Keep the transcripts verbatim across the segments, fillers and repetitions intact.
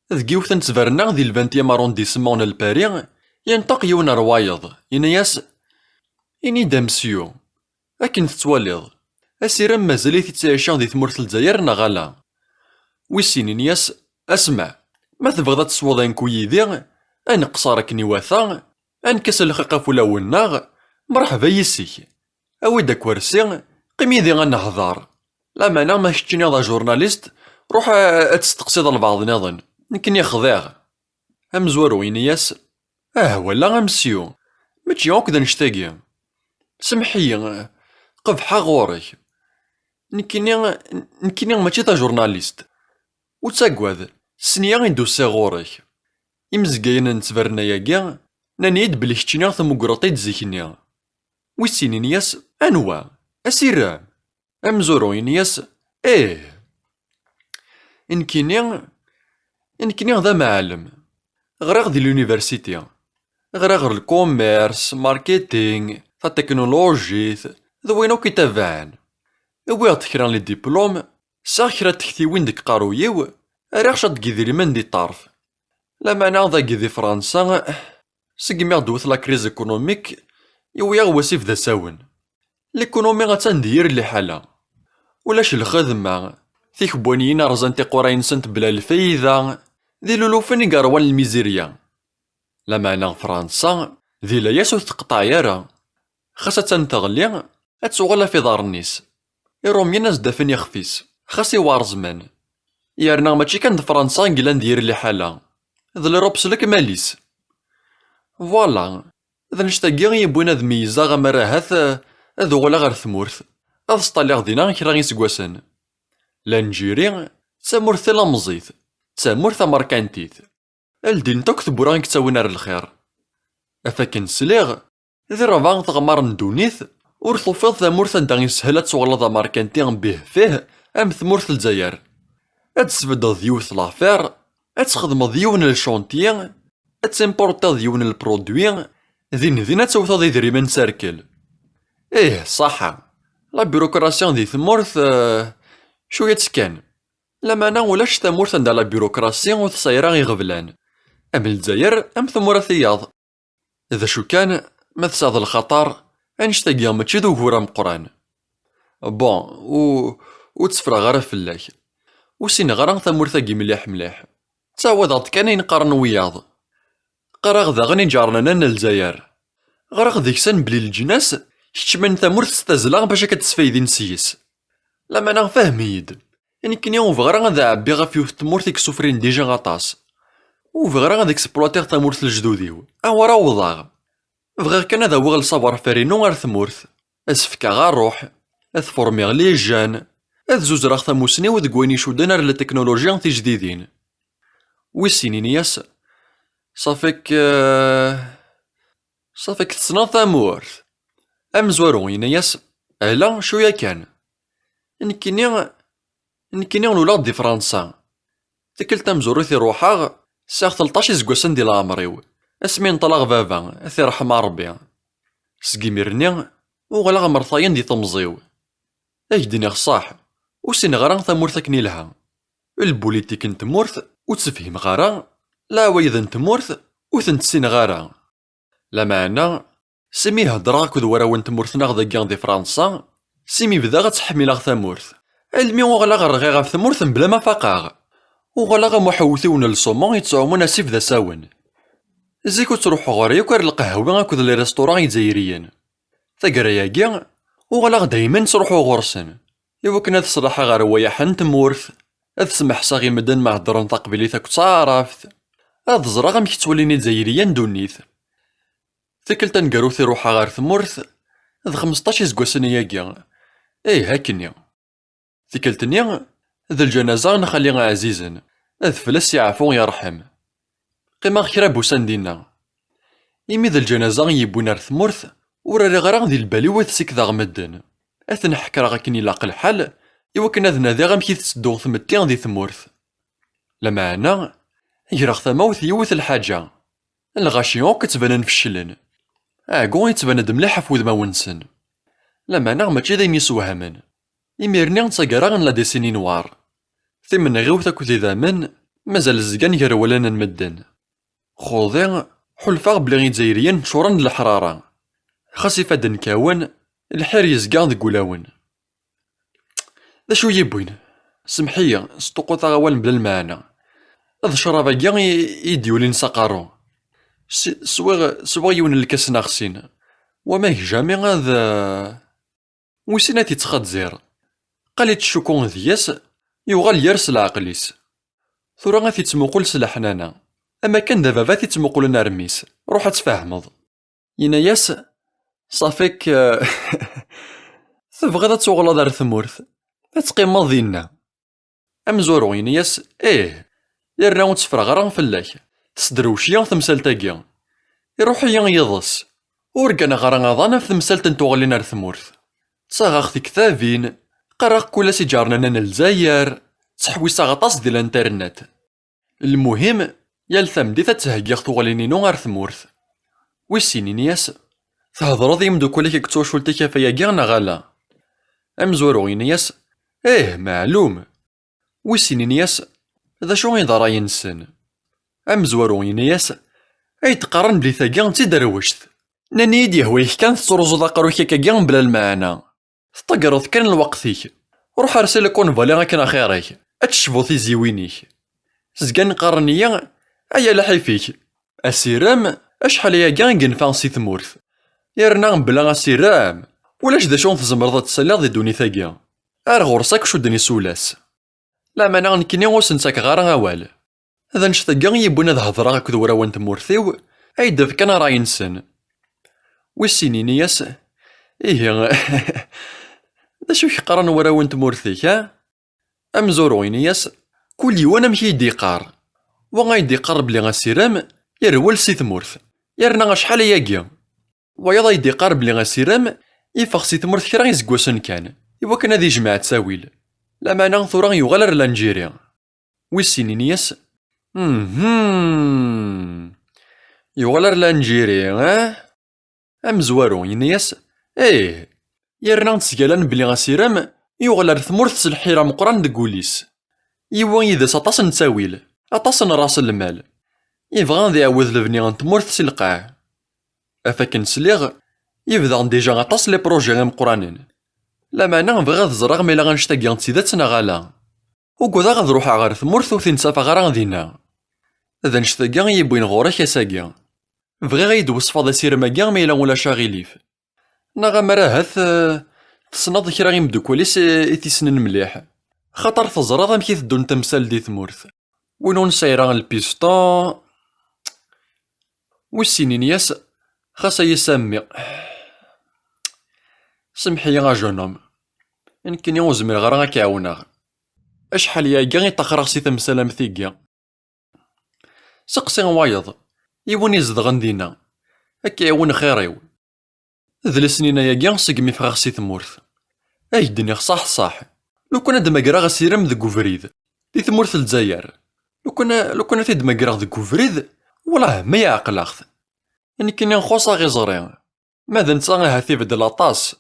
Deg yiwet n ttberna di le vingtième arrondissement n Lpari, yenṭeq yiwen ar wayeḍ, yenna-yas: "Ini-d a mesyu, akken tettwaliḍ, asirem mazal-it ittɛici di tmurt n Lezzayer neɣ ala?" Wis sin ini-yas: "Asma, ma tebɣiḍ ad tesweḍ anku yid-i, ad neqṣer akken iwata, ad nekkes lxiq ɣef ulawen-nneɣ, mreḥba yis-k. Awi-d akersi, qqim yid-i ad nehḍer. Lameɛna ma keččini d ajurnalist, ruḥ a-, ad testeqsiḍ lbeɛḍ nniḍen. Nekkni xḍiɣ." Amezwaru ini-yas: "Ah, wala a mesyu, mačči akk d annect-agi. Semmeḥ-iyi, qebḥeɣ ɣur-k. Nekkini, nekkini mačči d ajurnalist. Ur ttagad, ssniya i d-usiɣ ɣur-k. Imezgayen n ttberna-agi nnan-iyi-d belli keččini temugreḍ-t-id zik-nni." Wis sin ini-yas: "Anwa? Asirem?" Amezwaru ini-yas: "Ih. Nekkini, nekkini d amɛellem. Ɣriɣ di l'université. Ɣriɣ lkumers, marketing, tatiknulujit, d wayen akk itabaɛen. Wwiɣ-d kra n les diplômes, sɛiɣ kra n tektiwin deg uqerruy-iw, rriɣ ciṭ n yidrimen di ṭṭerf. Lameɛna dagi di Fransa, segmi ɣ-d-tewwet la crise économique, yewwi-yaɣ wasif d asawen. L'économie attan di yir liḥala. Ulac lxedma, tikebwaniyin rzant iqurray-nsent bla lfayda, d ilulufen i yerwan lmizirya. Lameɛna Fransa, di layas ur teqṭeɛ ara. Xas attan teɣli, ad tuɣal ɣef iḍarren-is. Irumyen ad s-d-afen ixef-is, xas iwɛer zzman. Yerna mačči kan d Fransa i yellan di yir liḥala, d l'Europe s lekmal-is. Voilà, d annect-agi i yewwin ad meyyzeɣ amar ahat, eh, ad uɣaleɣ ɣer tmurt, ad sṭalliɣ dinna kra iseggasen. Lanjiri d tamurt tilamẓit, d tamurt tamerkantit. Ldint akk tewwura i yettawin ar lxir. Af akken sliɣ, di ṛebɛa teɣmar n ddunit, ur tufiḍ tamurt anda yeshel ad tuɣaleḍ d amerkanti bih fih am tmurt n Lezzayer. Ad tesbeddeḍ yiwet l'affaire, ad txedmeḍ yiwen le chantier, ad timportiḍ yiwen le produit, din din ad tewteḍ idrimen s rrkel. Ih, ṣaḥa. La bureaucratie di tmurt, eh, cwiya-tt kan. Lameɛna ulac tamurt anda la bureaucratie ur tesɛi ara iɣeblan. Am Lezzayer, am tmura tiyaḍ. D acu kan, ma tesɛiḍ lxaṭer, annect-agi mačči d ugur ameqqran. Bon, u-, ur tteffreɣ ara fell-ak. Ur ssineɣ ara tamurt-agi mliḥ mliḥ. Ttɛawadeɣ-d kan ayen qqaren wiyaḍ. Qqareɣ daɣen iǧarnanen n Lezzayer. Ɣriɣ deg-sen belli leǧnas keččmen tamurt s tazzla bac ad tesfaydin seg-s. Lameɛna fhem-iyi-d. Nekkni ur bɣiɣ ara ad ɛebbiɣ ɣef yiwet n tmurt i yessufrin dija aṭas. Ur bɣiɣ ara ad exploitiɣ tamurt n lejdud-iw. Awer awḍeɣ. Bɣiɣ kan ad awiɣ le savoir-faire-inu ar tmurt. Ad s-fkeɣ ṛṛuḥ. Ad formiɣ les jeunes. Ad zuzreɣ tamussni-w deg wayen icudden ar la technologie tijdidin. Wis sin ini-yas: "Ṣafi-k, eh, ṣafi-k tessneḍ tamurt?" Amezwaru yenna-yas: "Ala, cwiya kan. Nekkini, nekkini luleɣ-d di Fransa. Tikkelt tamezwarut i ruḥeɣ, sɛiɣ tleṭṭac iseggasen di leɛmer-iw, asmi neṭṭalaɣ baba, ad t-iṛḥem Ṛebbi. Seg imir-nni, uɣaleɣ mertayen di temẓi-w. Ad k-d-iniɣ ṣṣeḥ, ur ssineɣ ara tamurt akken ilha. Lbulitik n tmurt ur tt-fhimeɣ ara, leɛwayed n tmurt ur tent-ssineɣ ara. Lameɛna, simi heddreɣ akked warraw n tmurt-nneɣ dagi di Fransa, simi bdaɣ ad ttḥemmileɣ tamurt. Almi uɣaleɣ rɣiɣ ɣef tmurt mebla ma faqeɣ. Uɣaleɣ am uḥewwet-iw n lṣumu yettɛumun asif d asawen. Zik ur ttruḥuɣ ara yakk ar lqahwi akked les restaurants izzayriyen. Taggara-agi, uɣaleɣ daymen ttruḥuɣ ɣur-sen. Iwakken ad ṣlaḥeɣ rrwayeḥ n tmurt, ad smeḥseɣ i medden ma heddren taqbaylit akked taɛrabt, ad ẓreɣ amek ttwalin izzayriyen ddunit. Tikkelt taneggarut i ruḥeɣ ɣer tmurt, d xmesṭac iseggasen ayagi. Ih, akkenni. Tikkelt-nni, d lǧanaza n xali ɛzizen, ad fell-as yeɛfu yerḥem. Qqimeɣ kra n wussan dinna. Imi d lǧanaza i yi-yewwin ar tmurt, ur rriɣ ara di lbal-iw ad sikdeɣ medden. Ad ten-ḥekreɣ akken ilaq lḥal, iwakken ad nadiɣ amek i tetteddu tmetti di tmurt. Lameɛna, greɣ tamawt yiwet lḥaǧa. Lɣaci akk ttbanen feclen. Aɛeggu yettban-d mliḥ ɣef wudmawen-nsen. Lameɛna mačči d ayen yessewhamen. Imir-nni d taggara n la décennie noire. Timenɣiwt akked idammen, mazal zgan gar wallen n medden. Xuḍi, ḥulfaɣ belli Izzayriyen ččuren d leḥrara. Xas ifadden kawen, lḥir yezga deg wulawen. D acu i yi-wwin? Semḥ-iyi, sṭuqqutaɣ awal mebla lmeɛna. D ccrab-agi i, i d-yulin s aqerru. S-, swiɣ, swiɣ yiwen n lkas neɣ sin. Wama jami ad, eh, wis sin ad t-ittxazzir. Qal ittcukku deg-s, yuɣal yers leɛqel-is. Tura ad t-ittmuqul s leḥnana, am akken d baba t-ittmuqulen ar mmi-s. Ruḥ ad tfehmeḍ. Yenna-yas: "Ṣafik, eh, tebɣiḍ ad tuɣaleḍ ar tmurt, ad teqqimeḍ dinna." Amezwaru yenna-yas: "Ih, yerna ur tteffreɣ ara fell-ak, tesderwec-iyi temsalt-agi." Iruḥ-iyi yiḍes. Ur gganeɣ ara aḍan ɣef temsalt n tuɣalin ar tmurt. Ttaɣeɣ tiktabin, qqareɣ kul ass iǧarnanen n Lezzayer, ttḥewwiseɣ aṭas di l'internet. Lmuhim, yal tameddit ad ttheggiɣ tuɣalin-inu ar tmurt. Wis sin ini-as: "Thedreḍ i yimdukkal-ik deg twacult-ik ɣef wayagi neɣ ala?" Amezwaru ini-as: "Ih, meɛlum." Wis sin ini-as: "D acu i d ṛṛay-nsen?" Amezwaru ini-as: "Ay d-qqaren belli tagi d tiderwect. Nnan-iyi-d yehwa-yak kan tettruẓuḍ aqerru-k akkagi mebla lmeɛna. Teṭṭaggreḍ kan lweqt-ik. Ruḥ ar Silicon Valley akken axir-ik, ad tecbuḍ tiziwin-ik." Zgan qqaren-iyi: "Ay a lḥif-ik! Asirem, acḥal ayagi i yenfa si tmurt. Yerna mebla asirem, ulac d acu tzemreḍ ad tesaliḍ di ddunit-agi. Ar ɣur-s akk cudden isulas." Lameɛna nekkini ur sen-ttakeɣ ara awal. D annect-agi i yi-wwin ad hedreɣ akked warraw n tmurt-iw, ay d-fkan ṛṛay-nsen. Wis sin ini-as: "Ihi, d acu i k-qqaren warraw n tmurt-ik, a?" Amezwaru ini-as: "Kul yiwen amek i yi-d-iqqar. Wa ay d-iqqar belli asirem yerwel si tmurt, yerna acḥal ayagi. Wayeḍ ay d-iqqar belli asirem yeffeɣ si tmurt kra iseggasen kan, iwakken ad ijmeɛ ttawil. Lameɛna tura yuɣal ar Lanǧiri." Wis sin ini-as: "Mhm. Yuɣal ar Lanǧiri, eh?" Amezwaru yenna-yas: "Ih, yerna ttgalan belli asirem yuɣal ar tmurt s lḥir ameqqran deg wul-is. Yewwi yid-s aṭas n ttawil, aṭas n ras lmal. Yebɣa ad iɛawed lebni n tmurt si lqaɛ. Af akken sliɣ, yebda déjà aṭas les projets imeqqranen. Lameɛna bɣiɣ ad ẓreɣ ma yella annect-agi d tidet neɣ ala. Ugadeɣ ad ruḥeɣ ɣer tmurt ur t-in-ttafeɣ ara dinna. D annect-agi i yi-wwin ɣur-k ass-agi. Bɣiɣ ad yi-d-twesfeḍ asirem-agi ma yella ulac aɣilif. Neɣ ammer ahat, eh, tessneḍ kra imeddukkal-is, eh, i t-issnen mliḥ. Xaṭer teẓriḍ amek i teddun temsal di tmurt. Win ur nesɛi ara lpiston." Wis sin ini-as: "Xas ay ass a mmi. Semḥ-iyi a jeune homme. Nekkini ur zmireɣ ara ad k-ɛawneɣ. Acḥal yagi i ṭṭaxreɣ si temsal am tigi. Seqsi wayeḍ, i win izedɣen dinna, ad k-iɛiwen xir-iw. D lesnin ayagi segmi ffɣeɣ si tmurt. Ad k-d-iniɣ ṣaḥ ṣaḥ, lukan ad d-mmagreɣ asirem deg ubrid, di tmurt n Lezzayer, lukan, lukan ad t-id-mmagreɣ deg ubrid, wellah ma ɛeqleɣ-t. Nekkini xuṣṣeɣ iẓri. Ma d netta ahat ibeddel aṭas.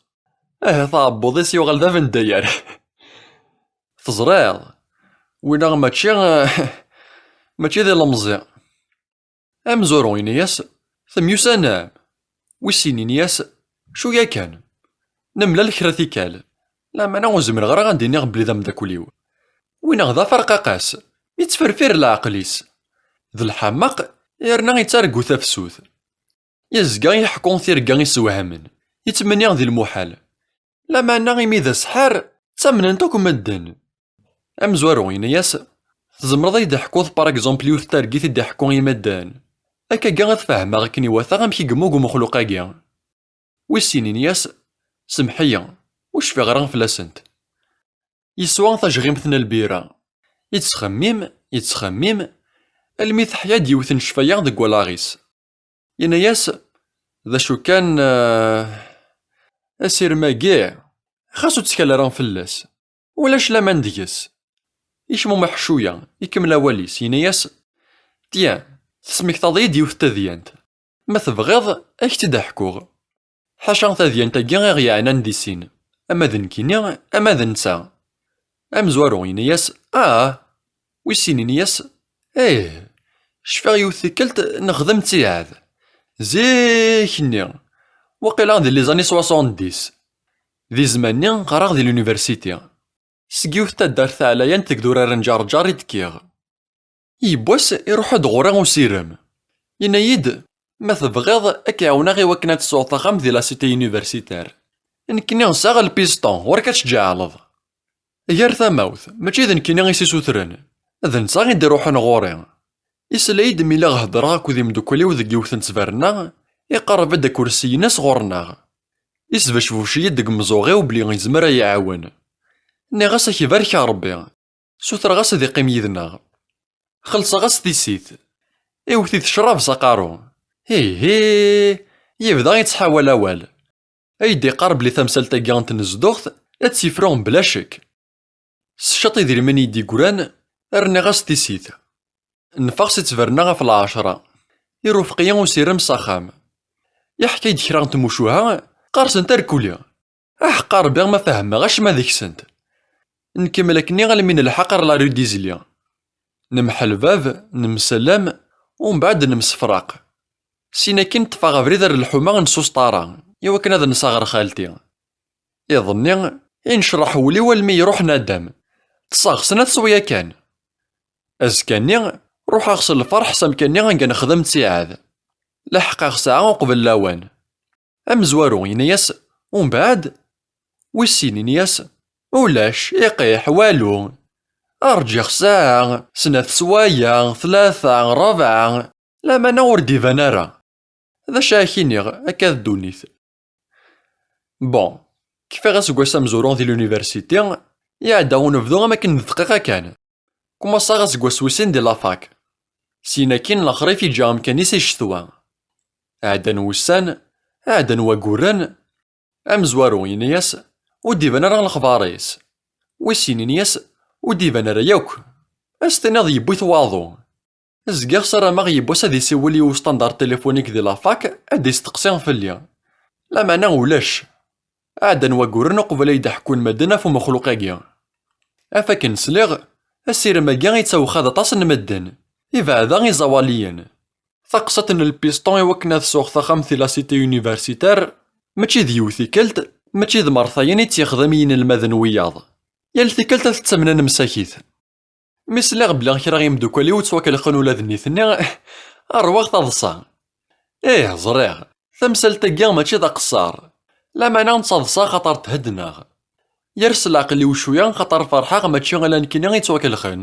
Ahat aɛebbuḍ-is yuɣal d abendayer." Teẓriḍ, winna mačči, mačči d ilemẓi. Amezwaru ini-as: "Temyussanem?" Wis sin ini-as: "Cwiya kan. Nemlal kra tikkal. Lameɛna ur zmireɣ ara ad d-iniɣ belli d ameddakel-iw. Winna d aferqaqas, yettferfir leɛqel-is. D lḥameq, yerna yettargu tafsut. Yezga iḥekku tirga isewhamen, yettmenni di lmuḥal. Lameɛna imi d aseḥḥar, ttamnen-t akk medden." Amezwaru yenna-yas: "Tzemreḍ ad yi-d-teḥkuḍ, par exemple, yiwet n targit i d-iḥekku i medden? Akkagi ad fehmeɣ akken iwata amek i yemmug umexluq-agi." Wis sin ini-yas: "Semḥ-iyi, ur cfiɣ ara fell-asent." Yeswa tajɣimt n lbira. Yettxemmim, yettxemmim, almi teḥya-d yiwet n ccfaya deg wallaɣ-is. Yenna-yas: "D acu kan, eh, asirem-agi, xas ur ttkal ara fell-as, ulac laman deg-s." Yecmumeḥ cwiya, ikemmel awal-is, yenna-yas: "Tiens, tesmektaḍ-iyi-d yiwet n tadyant. Ma tebɣiḍ, ad k-tt-id-ḥkuɣ. Ḥaca tadyant-agi i ɣ-yeɛnan di sin, ama d nekkini, ama d netta." Amezwaru yenna-yas: "Ah!" Wis sin ini-yas: Ih, cfiɣ yiwet tikkelt nexdem ttiɛad. Zik-nni, waqila di les années soixante-dix. Di zzman-nni qqareɣ di l'université. Seg yiwet taddart taɛlayant deg Durar n Ǧerǧer i d-kkiɣ. Yiwwas iruḥ-d ɣur-i usirem. Yenna-yi-d, ma tebɣiḍ ad k-ɛawneɣ i wakken ad tesɛuḍ taxxamt di la cité universitaire. Nekkni sɛiɣ lpiston, ɣur-k ad tǧeɛleḍ. Gar tamawt, mačči d nekkini i s-isutren, d netta i d-iruḥen ɣur-i. Isla-yi-d mi lliɣ heddreɣ akked imeddukal-iw deg yiwet n ttberna, iqerreb-d akersi-ines ɣur-neɣ. Isbecbuc-iyi-d deg umzuɣ-iw belli yezmer ad yi-iɛawen. Nniɣ-as ad k-ibarek Ṛebbi. Sutreɣ-as ad iqqim yid-neɣ. Xellṣeɣ-as tissit. Iwet-it ccrab s aqerru. Hihi! Yebda yettḥawal awal. Ay d-iqqar belli tamsalt-agi n tnezduɣt ad tt-yefru bla ccek. S ciṭ idrimen i d-yeggran, rniɣ-as tissit. Neffeɣ si ttberna ɣef lɛecṛa. Irufeq-iyi usirem s axxam. Iḥka-yi-d kra n tmucuha, qqarsent arkuli. Aḥeqqa Ṛebbi ma fehmeɣ acemma deg-sent. Nkemmel akkenni almi nelḥeq ar la rue d'Isly. Nemḥel bab, nemsellem, umbeɛd nemsefraq. Sin akkin ṭṭfeɣ abrid ar lḥuma n Susṭara, iwakken ad nseɣ ɣer xalti. Iḍ-nni, inecreḥ wul-iw almi iruḥ nadam. Ṭṭseɣ snat ṣṣwaya kan. Azekka-nni, ruḥeɣ s lferḥ s amkan-nni anga nexdem ttiɛad. Laḥeqeɣ ssaɛa uqbel lawan. Amezwaru yenna-yas, umbeɛd? Wis sin yenna-yas, ulac, iqiḥ, walu. Rǧiɣ ssaɛa, snat sswaya, tlata, ṛebɛa, lamana ur d-iban ara. D acu ara k-iniɣ, akka d ddunit. Bon, kfiɣ aseggas amezwaru di l'université, iɛedda unebdu am akken d dqiqa kan. Kumaṣaɣ aseggas wis sin di la fac. Syin akkin lexrif iǧǧa amkan-is i ccetwa. Ɛeddan wussan, ɛeddan wagguren. Amezwaru yenna-yas, ur d-iban ara lexbar-is. Wis sin yenna-yas, ur d-iban ara yakk. Ad s-tiniḍ yewwi-t waḍu. Zgiɣ ssarameɣ yiwwas ad isiwel i ustandar téléphonique di la fac, ad d-isteqsi fell-i. Lameɛna ulac. Ɛeddan wagguren uqbel ay d-ḥekkun medden ɣef umexluq-agi. Af akken sliɣ, asirem-agi yettawxad aṭas n medden, ibeɛda iẓawaliyen. Taqsiṭ n lpiston i wakken ad sɛuɣ taxxamt di la cité universitaire, mačči d yiwet tikkelt, mačči d mertayen i tt-yexdem i yinelmaden wiyaḍ. Yal tikkelt ad t-ttamnen msakit. Mi sliɣ belli kra imeddukal-iw ttwakelxen ula d nitni, ṛwiɣ taḍsa. Ih, ẓriɣ, tamsalt-agi mačči d aqeṣṣer. Lameɛna ttaḍsaɣ xaṭer theddneɣ. Yers leɛqel-iw cwiya xaṭer ferḥeɣ mačči ala nekkni i ttwakelxen.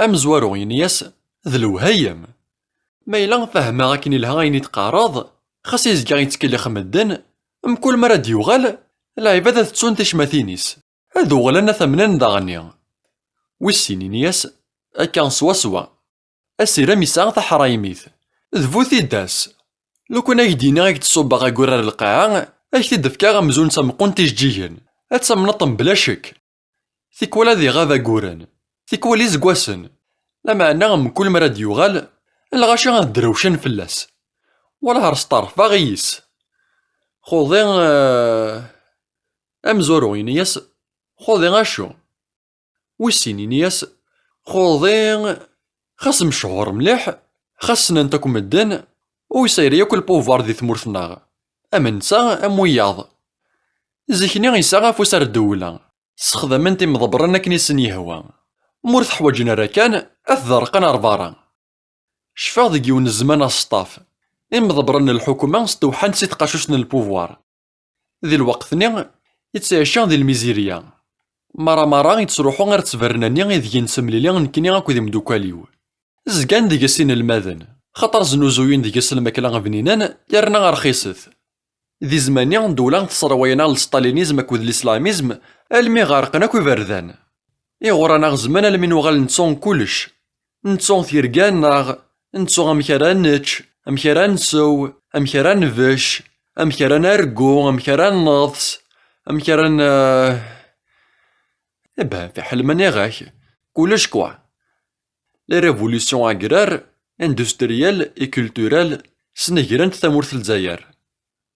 Amezwaru yenna-yas, d lewhayem. Ma yella fehmeɣ akken ilha ayen i d-qqareḍ, xas yezga yettkellix medden, mkul mi ara d-yuɣal, lɛibad ad ttun ticmatin-is. Ad uɣalen ad t-amnen daɣenni. Wis sin ini-as, akka swaswa. Asirem yesɛa taḥraymit. D bu tiddas. Lukan ak-d-iniɣ ad k-d-ṣubbeɣ aggur ar lqaɛa, ad k-t-id-fkeɣ amzun d tameqqunt ijeǧǧigen. Ad tamneḍ mebla ccek. Tikwal ad iɣab agguren. Tikwal izeggasen. Lameɛna mkul mi ara d-yuɣal, lɣaci ad drewcen fell-as. Wala ar sṭerfeɣ yis. Xuḍi, eh, amezwaru ini-as, xuḍi acu? Wis sin ini-as, xuḍi, xas mechuṛ mliḥ, xas ssnen-t akk medden, ur yesɛi ara yakk lpouvoir di tmurt-nneɣ. Am netta, am wiyaḍ. Zik-nni yesɛa afus ar ddewla. Ssexdamen-t imḍebbren akken i sen-yehwa. Ma ur t-ḥwaǧen ara kan, ad t-derrqen ar berra. Cfiɣ deg yiwen n zzman aseṭṭaf, imḍebbren n lḥukuma stewḥan-t si tqacuct n lpouvoir. Di lweqt-nni, yettɛici di lmizirya. Mara mara yettruḥu ar ttberna-nni ideg i nettemlili nekkni akked imeddukal-iw. Zgan deg-s inelmaden, xaṭer znuzuyen deg-s lmakla bninen yerna rxiset. Di zzman-nni, ddewla tesserway-aneɣ lesṭalinizm akked lislaɛmizm almi ɣerqen akk iberdan. Iɣurr-aneɣ zzman almi nuɣal nettu kullec. Nettu tirga-nneɣ, nettu amek ara nečč, amek ara nsew, amek ara nbec, amek ara nargu, amek ara neḍs, amek ara n-, eh, eh ben, fiḥel ma nniɣ-ak, kullec quoi. Les révolutions agraires, industrielles et culturelles snegrent tamurt n Lezzayer.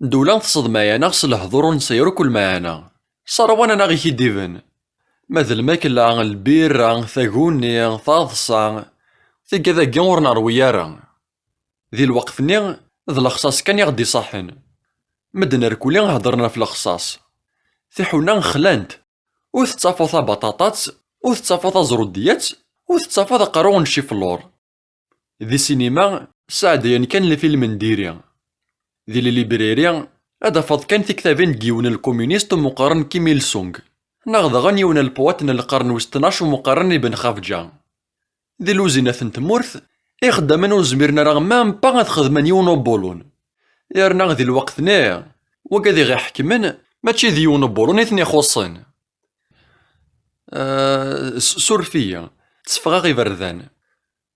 Ddewla teṣṣedmay-aneɣ s lehdur ur nesɛi ara akk lmeɛna. Sserwan-aneɣ ikidiben. Ma d lmakla, lbirra, taguni, taḍsa, Tigad-agi ur nerwi ara. Di lweqt-nni, d lexṣaṣ kan i ɣ-d-iṣaḥen. Medden irkelli heddren ɣef lexṣaṣ. Tiḥuna xlant. Ur tettafuḍ tabaṭaṭat, ur tettafuḍ aẓruddiyat, ur tettafuḍ aqerru n cciflur. Di ssinima, sɛeddayen kan lfilm n diri. Di lilibriri, ad tafeḍ kan tiktabin deg yiwen n lkumunist umeqqren Kim Il-sung, neɣ daɣen yiwen n lpwaṭ n lqern wis tnac umeqqren Ibn Xafǧa. Di lwuzinat n tmurt, ixeddamen ur zmiren ara même pas ad xedmen yiwen ubulun. Yerna di lweqt-nni, wigad i ɣ-iḥekmen, mačči d yiwen ubulun i ten-ixuṣṣen. Ah, s-, suref-iyi, tteffɣeɣ iberdan.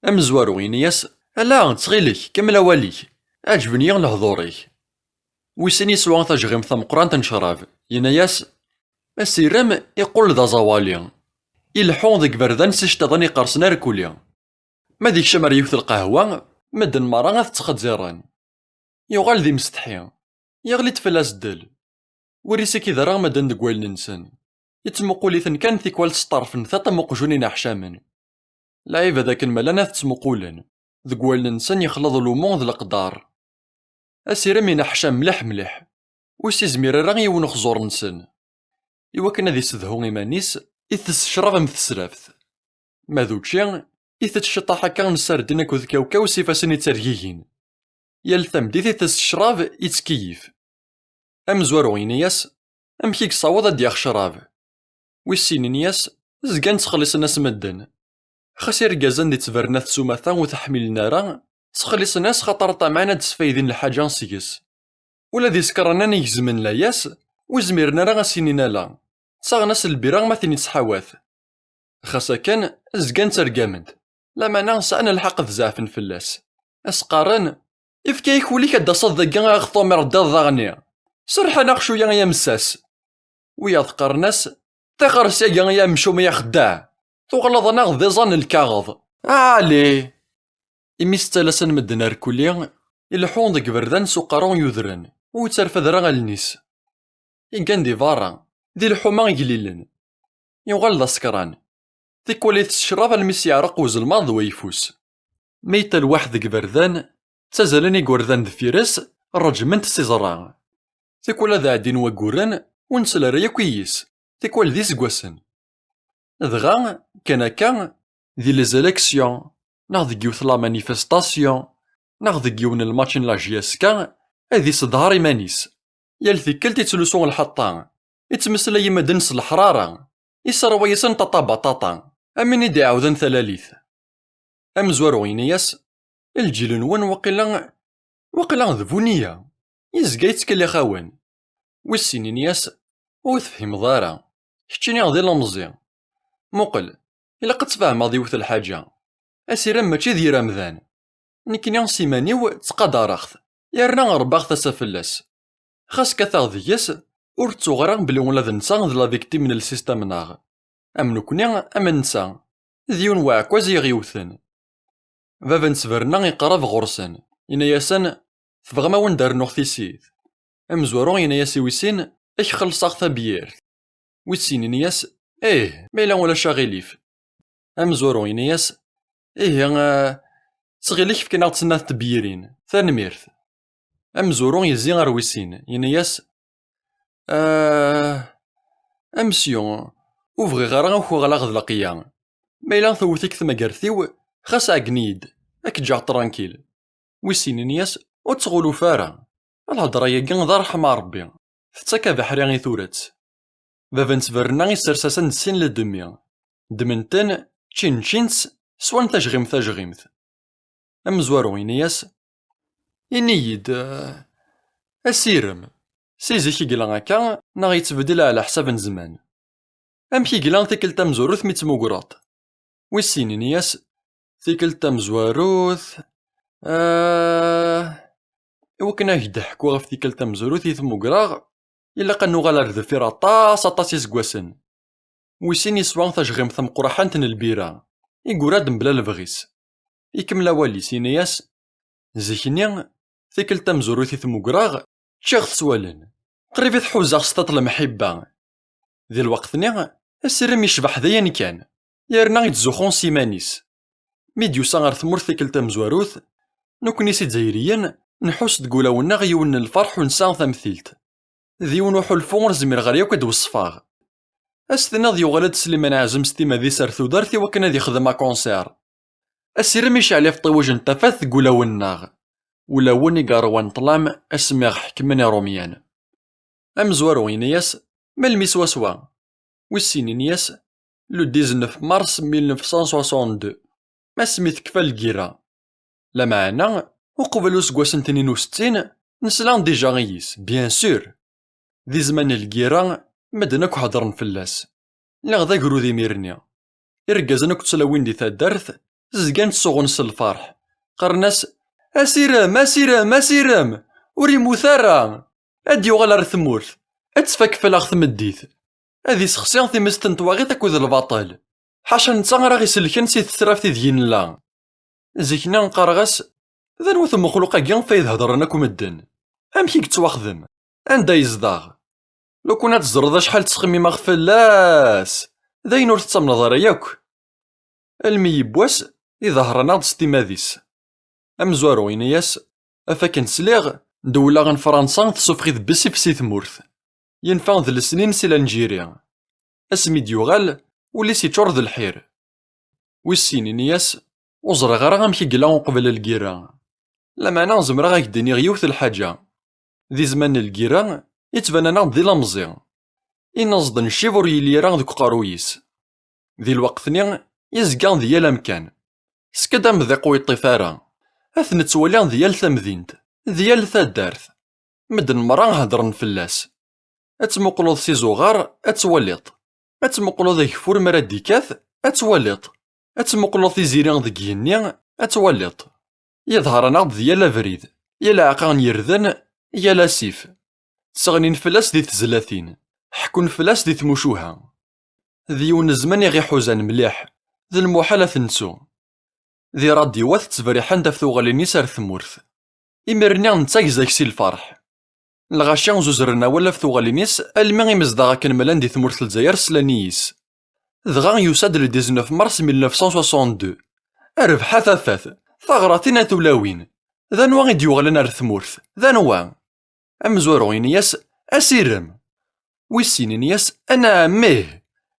Amezwaru yenna-yas: "Ala, ttxil-k, kemmel awal-ik. Ɛeǧben-iyi lehdur-ik." Wis sin yeswa tajeɣimt tameqqrant n ccrab, yenna-yas: "Asirem iqqel d aẓawali. Ileḥḥu deg iberdan s iceṭṭiḍen iqersen arkuli. Ma d ikcem ar yiwet lqahwa, medden merra ad t-ttxeẓẓiren." Yuɣal d imsetḥi. Yeɣli-d fell-as ddel. Ur isikid ara medden deg wallen-nsen. Yettmuqul-iten kan tikwal s ṭṭerf n tiṭ am uqjun ineḥcamen. Lɛibad akken ma llan ad t-ttmuqulen. Deg wallen-nsen yexleḍ ulumu d leqder. Asirem ineḥcam mliḥ mliḥ. Ur s-izmir ara i yiwen uxẓur-nsen. Iwakken ad isedhu iman-is, itess ccrab am tesraft. Ma d učči, itett ciṭṭaḥ akka n sardin akked kawkaw s ifassen ittergigin. Yal tameddit itess ccrab, ittkeyyif. Amezwaru yenna-yas: "Amek i yessaweḍ ad d-yaɣ ccrab?" Wis sin yenna-yas: "Zgan ttxelliṣen-as medden. Xas irgazen di ttbernat s umata ur t-ḥmilen ara, ttxelliṣen-as xaṭer ṭamɛen ad d-sfaydin lḥaǧa seg-s. Ula d isekṛanen igezmen layas, ur zmiren ara ad s-inin ala. Ttaɣen-as lbira ma tin ittḥawat. Xas akken, zgan ttergamen-t. Lameɛna sɛan lḥeqq ad zeɛfen fell-as. As-qqaren: 'Efk-ak ul-ik ad d-taseḍ dagi a ɣ-tumireḍ d iḍ daɣen-nni. Serrḥen-aɣ cwiya ay amessas.' Wiyaḍ qqaren-as: 'Ṭixer syagi ay amcum ay axeddaɛ. Tuɣaleḍ-aneɣ d iẓan n lkaɣeḍ. Ali!' Imi s ttalasen medden arkuli, ileḥḥu deg iberdan s uqerru yudren, ur yettarfad ara allen-is. Iggan di berra, di lḥuma iglilen. Yuɣal d asekran. Tikwal itess ccrab almi s-yeɛreq uzelmaḍ d wayeffus. Ma yetta lwaḥed deg iberdan, ttazalen igerdan deffir-s, ṛejmen-t s iẓra. Tikwal ad ɛeddin wagguren, ur nsel ara yakk i yis, tikwal d iseggasen. Dɣa, kan akka, di les élections, neɣ deg yiwet la manifestation, neɣ deg yiwen n lmatch n la J S K, ad isedher iman-is. Yal tikkelt ittlusu lḥeṭṭa, ittmeslay i medden s leḥrara, isserwa-yasen ṭaṭa baṭaṭa, am win i d-iɛawden talalit. Amezwaru yenna-yas: "Lǧil-nwen waqila, waqila d bu nniya, yezga yettkellix-awen." Wis sin yenna-yas: "Ur tefhimeḍ ara, keččini d ilemẓi. Muqel, ilaq ad tfehmeḍ yiwet lḥaǧa, asirem mačči d yir amdan. Nekkini s iman-iw ttqadareɣ-t, yerna rebbaɣ tasa fell-as. Xas kkateɣ deg-s, ur ttuɣ ara belli ula d netta d la victime n lsistem-nneɣ. Am nekkni, am netta, d yiwen weɛkwaz i ɣ-yewten." Baba n ttberna iqerreb ɣur-sen, yenna-yasen: "Tebɣam a wen-d-rnuɣ tissit?" Amezwaru yenna-yas i wis sin: "Ad k-xellṣeɣ tabyirt." Wis sin yenna-yas: "Ih, ma yella ulac aɣilif." Amezwaru yenna-yas: "Ihi, eh, ttxil-k, efk-aneɣ-d snat tebyirin, tanemmirt." Amezwaru yezzi ar wis sin, yenna-yas: "Ah, a mesyu, ur bɣiɣ ara ad k-uɣaleɣ d laqeyya. Ma yella tewwet-ik tmagart-iw, xas ɛeggen-iyi-d, ad k-ǧǧeɣ trankil." Wis sin yenna-yas: "Ur ttɣuluf ara. Lhedra-agi d ṛṛeḥma n Ṛebbi. Tettak abeḥri i turet." Baba n ttberna issers-asen-d sin ledmi. Ddmen-ten, ččin-ččin-tt, swan tajɣimt tajɣimt. Amezwaru yenna-yas: "Ini-yi-d, eh, asirem, si zik i yella akka, neɣ yettbeddil ɛla ḥsab n zzman? Amek i yella tikkelt tamezwarut mi ttmugreḍ?" Wis sin ini-yas: "Tikkelt tamezwarut, ah, i wakken ad ak-d-ḥkuɣ ɣef tikkelt tamezwarut i tmugreɣ, ilaq ad nuɣal ar deffir aṭas, aṭas iseggasen." Wis sin yeswa tajɣimt tameqqraḥant n lbira, igura-d mebla lebɣi-s. Ikemmel awal-is, yenna-yas: "Zik-nni, tikkelt tamezwarut i tmugreɣ, ččiɣ-t s wallen. Qrib i t-ḥuzaɣ s tiṭ lemḥibba. Di lweqt-nni, asirem yecbeḥ d ayen kan, yerna ittzuxxu s iman-is. Mi d-yusa ɣer tmurt tikkelt tamezwarut, nekkni s Izzayriyen nḥuss deg ulawen-nneɣ yiwen n lferḥ ur nesɛi tamtilt. D yiwen uḥulfu ur zmireɣ ara yakk ad d-weṣfeɣ. As-tiniḍ yuɣal-d Sliman Ɛazem s timmad-is ar tudert i wakken ad ixdem akunsir. Asirem iceɛl ifeṭṭiwij n tafat deg ulawen-nneɣ. Ulawen i yerwan ṭṭlam asmi ɣ-ḥekmen Irumyen. Amezwaru ini-as: "Melmi swaswa?" Wis sin ini-as: "Le dix-neuf mars mille neuf cent soixante-deux, asmi tekfa lgirra." Lameɛna, uqbel useggas n tnin u settin, nesla déjà i yis, bien sûr. Di zzman n lgirra, medden akk heddren fell-as. Lliɣ d agrud imir-nni. Irgazen akked tlawin di taddart zgan ttsuɣun s lferḥ. Qqaren-as: "Asirem, asirem, asirem! Ur immut ara! Ad d-yuɣal ar tmurt! Ad tfak fell-aɣ tmeddit! Ad isexsi timest n twaɣit akked lbaṭel! Ḥaca netta ara ɣ-iselken si tetraft ideg i nella!" Zik-nni qqareɣ-as: "D anwa-t umexluq-agi ɣef ay d-heddren akk medden? Amek i yettwaxdem? Anda yezdeɣ? Lukan ad teẓreḍ acḥal ttxemmimeɣ fell-as! D ayen ur tettamneḍ ara yakk." Almi yiwwas, iḍehher-aneɣ-d s timmad-is. Amezwaru ini-as: "Af akken sliɣ, ddewla n Fransa tessufeɣ-it bessif si tmurt. Yenfa d lesnin si Lanjiri. Asmi d-yuɣal, ul-is yeččur d lḥir." Wis sin ini-as: "Ur ẓriɣ ara amek i yella uqbel lgirra. Lameɛna zemreɣ ad ak-d-iniɣ yiwet lḥaǧa. Di zzman n lgirra, yettban-aneɣ-d d ilemẓi. Inaẓ d ncib ur yelli ara deg uqerruy-is. Di lweqt-nni, yezga di yal amkan. Skad amḍiq ur yeṭṭif ara. Ad t-nettwali di yal tamdint, di yal taddart. Medden merra heddren fell-as. Ad tmuqleḍ s izuɣar, ad twaliḍ. Ad tmuqleḍ ageffur mi ara d-ikkat, ad twaliḍ. Ad tmuqleḍ tiziri deg yigenni, ad twaliḍ. Yeḍher-aneɣ-d di yal abrid, yal aɛeqqa n yirden, yal asif. Sseɣnin fell-as di tezlatin, ḥekkun fell-as di tmucuha. D yiwen n zzman i ɣ-iḥuzan mliḥ, d lmuḥal ad t-nettu." Di rradyu-a tettberriḥen-d ɣef tuɣalin-is ar tmurt. Imir-nni nettagez ak si lferḥ. Lɣaci zuzren awal ɣef tuɣalin-is almi imezdaɣ akken mlan di tmurt n Lezzayer slan i yis. Dɣa yusa-d le dix-neuf mars mille neuf cent soixante-deux. A rrbeḥ a tafat, taɣratin a tulawin. D anwa i d-yuɣalen ar tmurt? D anwa? Amezwaru ini-as: "Asirem." Wis sin ini-as: "Anɛam ih!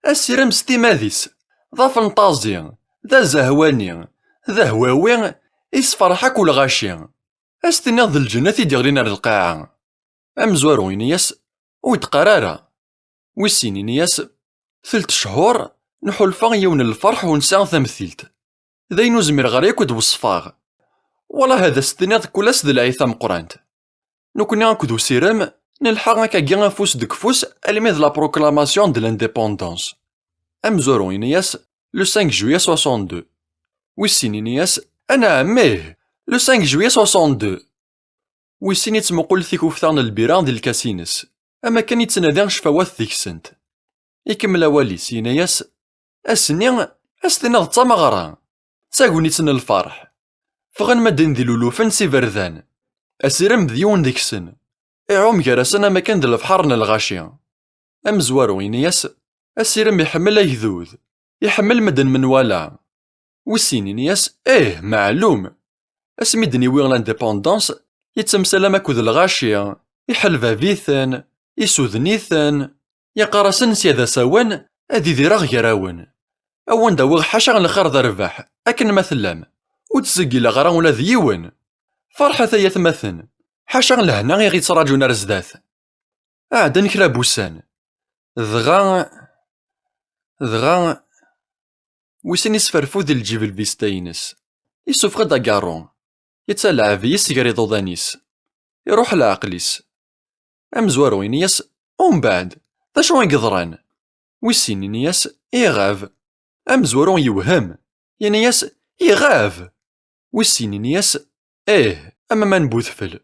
Asirem s timmad-is, d afenṭazi, d azehwani, d ahwawi, isferḥ akk lɣaci. Ad s-tiniḍ d lǧennet i d-iɣlin ar lqaɛa." Amezwaru ini-as: "Ur d-qqar ara." Wis sin ini-as: "Telt cchur, nḥulfa i yiwen n lferḥ ur nesɛi tamtilt. D ayen ur zmireɣ ara akk ad d-weṣfeɣ. Walahi ad as-tiniḍ kul ass d lɛid tameqqrant. Nekkni akked usirem, nelḥa akkagi afus deg ufus almi d la proclamation de l'indépendance." Amezwaru ini-as: "Le cinq juillet soixante-deux." Wis sin ini-as: "Anɛam ih! Le cinq juillet soixante-deux." Wis sin ittmuqul tikufta n lbira di lkas-ines, am akken ittnadi ccfawat deg-sent. Ikemmel awal-is, yenna-yas: "Ass-nni, ad s-tiniḍ d tameɣra, d tagnit n lferḥ. Ffɣen medden d ilulufen s iberdan. Asirem d yiwen deg-sen. Iɛum gar-asen am akken d lebḥer n lɣaci." Amezwaru yenna-yas: "Asirem iḥemmel agdud, iḥemmel medden menwala." Wis sin ini-yas: "Ih, meɛlum. Asmi d-niwi l'indépendance, yettemsalam akked lɣaci, iḥelbab-iten, isuden-iten, yeqqar-asen sya d asawen, ad idireɣ gar-awen. Awen-d-awiɣ ḥaca lxir d rrbeḥ, akken ma tellam. Ur ttzeggileɣ ara ula d yiwen. Ferḥet ay atmaten, ḥaca lehna i ɣ-ittraǧun ar zdat." Ɛeddan kra n wussan. Dɣa, dɣa, wissen isferfud di lǧib lbista-ines. Isuffeɣ-d agaṛṛu. Yettaleɛɛeb yis gar iḍudan-is. Iṛuḥ leɛqel-is. Amezwaru ini-yas: "Umbeɛd, d acu i yeḍran?" Wis sin ini-yas: "Iɣab." Amezwaru yewhem. Ini-yas: "Iɣab!" Wis sin ini-yas: "Ih, am aman n udfel."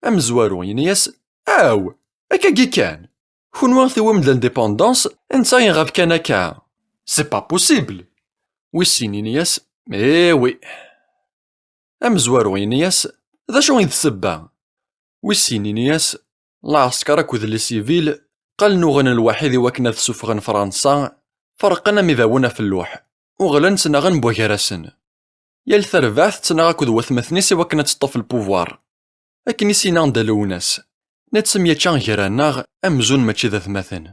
Amezwaru ini-yas: "Aw, akkagi kan! Kunwi tiwim-d l'indépendance, netta iɣab kan akka. C'est pas possible!" Wis sin ini-yas: "Eh oui." Amezwaru ini-yas: "D acu i d ssebba?" Wis sin ini-yas: "Lɛesker akked les civils qqalen uɣen lwaḥid i wakken ad ssufɣen Fransa, ferqen am ibawen ɣef lluḥ, uɣlen ttnaɣen mbugar-asen." Yal tarbaɛt tettnaɣ akked watmaten-is i wakken ad teṭṭef lpuvwar. Akken i s-yenna Dda Lewnas, nettemyačča gar-aneɣ amzun mačči d atmaten.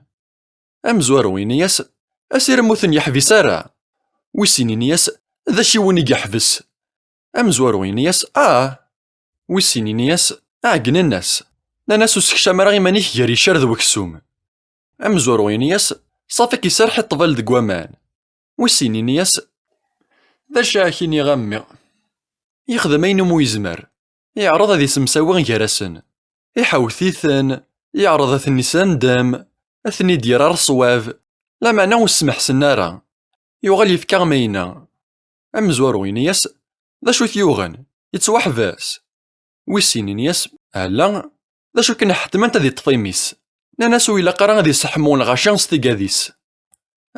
Amezwaru yenna-yas, asirem ur ten-yeḥbis ara. Wis sin yenna-yas, d acu i wen-igeḥbes? Amezwaru yenna-yas, ah! Wis sin yenna-yas, ɛeggnen-as. Nnan-as ur sekcam ara iman-ik gar icar d weksum. Amezwaru yenna-yas, ṣafi k-iserreḥ i ṭṭbal deg waman. Wis sin yenna-yas, d acu ara k-iniɣ a mmi? Yexdem ayen umi yezmer. Yeɛreḍ ad isemsawi gar-asen. Iḥawet-iten, yeɛreḍ ad ten-isandem, ad ten-id-yerr ar ṣṣwab, lameɛna ur smeḥsen ara. Yuɣal yefka ma yenna. Amezwaru yenna-yas, d acu t-yuɣen? Yettwaḥbes? Wis sin yenna-yas, ala, d acu akken ḥettment ad iṭṭef imi-s? Nnan-as ur ilaq ara ad iseḥmu lɣaci s tigad-is.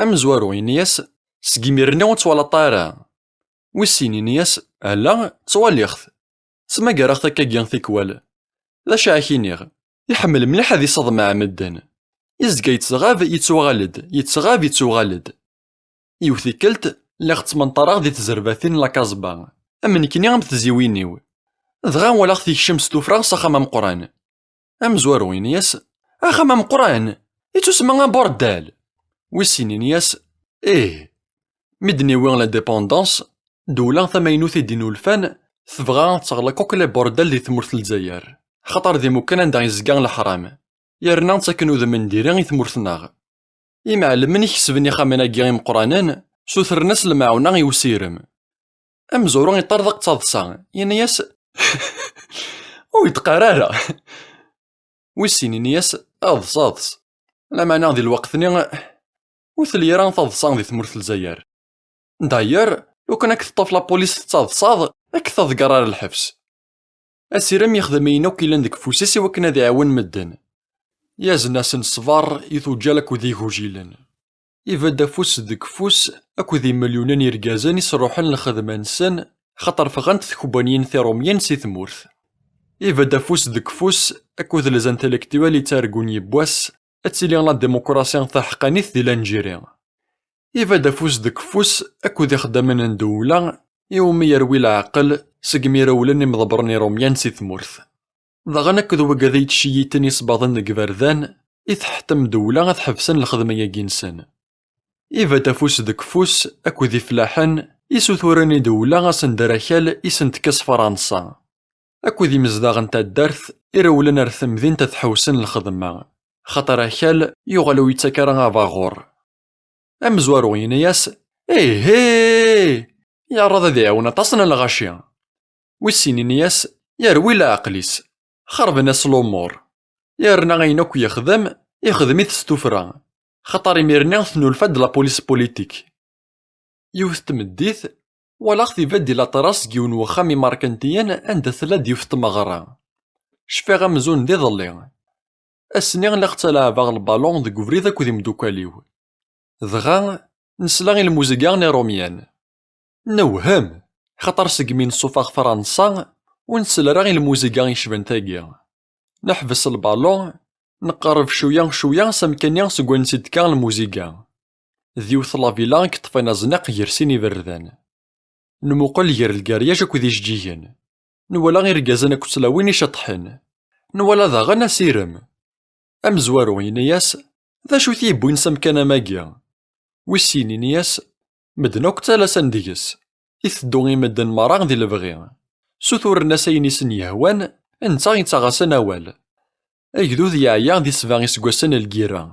Amezwaru yenna-yas, seg imir-nni ur twalaḍ ara. Wis sin yenna-yas, ala, ttwaliɣ-t. Ttmagareɣ-t akkagi tikwal. D acu ara k-iniɣ? Iḥemmel mliḥ ad iseḍmeɛ medden. Yezga yettɣab, yettwaɣal-d, yettɣab, yettwaɣal-d. Yiwet tikkelt, lliɣ ttmenṭareɣ di tzerbatin n la Casbah, am nekni am tezyiwin-iw. Dɣa walaɣ-t yekcem s tuffra s axxam ameqqran. Amezwaru yenna-yas, axxam ameqqran! Ittusemma abordal! Wis sin yenna-yas, ih. Mi d-niwi l'indépendance, ddewla tamaynut i d-inulfan, tebɣa ad teɣleq akk les bordels di tmurt n Lezzayer, axaṭer d imukan anda yezga leḥram, yerna ttaken udem n diri i tmurt-nneɣ. Imɛellmen ikesben ixxamen-agi imeqqranen, sutren-as lemɛawna i usirem. Amezwaru iṭṭerḍeq d taḍsa, yenna-yas, ur yi-d-qqar ara! Wis sin yenna-yas, aḍes, aḍes. Lameɛna di lweqt-nni, ur telli ara taḍsa di tmurt n Lezzayer. D'ailleurs, lukan ad k-teṭṭef la police tettaḍsaḍ, ad k-tḍegger ar lḥebs. Asirem yexdem ayen akk yellan deg ufus-is i wakken ad iɛawen medden. Yazen-asen ṣṣber i tuǧǧal akked igujilen. Ibedd afus deg ufus akked imelyunen irgazen i sruḥen lxedma-nsen, xaṭer ffɣent tkebbanyin tirumyin si tmurt. Ibedd afus deg ufus akked les intellectuels i ttargun yiwwas ad tili la démocratie taḥeqqanit di Lanjiri. Ibedd afus deg ufus akked ixeddamen n ddewla iwumi yerwi leɛqel segmi rewlen imḍebbren irumyan si tmurt. Daɣen akked wigad i yettceyyiten isbaḍen deg iberdan, i tḥettem ddewla ad ḥebsen lxedma-agi-nsen. Ibedd afus deg ufus akked ifellaḥen isuturen i ddewla ad sen-d-terr akal i sen-tekkes Fransa, akked imezdaɣ n taddart irewlen ar temdint ad ḥewsen lxedma, xaṭer akal yuɣal ur yettak ara abaɣur. Amezwaru yenna-yas, ih, ih! Yeɛreḍ ad iɛawen aṭas n lɣaci. Wis sin yenna-yas, yerwi leɛqel-is, xerben-as lumuṛ. Yerna ayen akk yexdem, ixdem-it s tuffra, xaṭer imir-nni tennulfa-d la police politique. Yiwet tmeddit, walaɣ-t ibedd di laṭras deg yiwen wexxam imerkantiyen anda tella-d yiwet tmeɣra. Cfiɣ amzun d iḍelli. Ass-nni lliɣ ttalaɛbeɣ lbalun deg ubrid akked imdukal-iw. Dɣa, nesla i lmuziga n irumyan. Newhem, xaṭer segmi nṣufa ɣef Fransa, ur nsell ara i lmuziga icban tagi. Neḥbes lbalun, neqreb cwiya cwiya s amkan-nni seg wansi d-tekka lmuziga. D yiwet lavila i yeṭṭfen azniq gar sin iberdan. Nmuqel gar lgaryaj akked ijeǧǧigen. Nwala irgazen akked tlawin iceṭṭḥen. Nwala daɣen asirem. Amezwaru yenna-yas, d acu i t-yewwin s amkan am wagi? Wis sin yenna-yas, medden akk ttalasen deg-s. Iteddu i medden merra di lebɣi. Suturen-as ayen i sen-yehwan, netta yettaɣ-asen awal. Agdud yeɛya di sebɛa iseggasen n lgirra,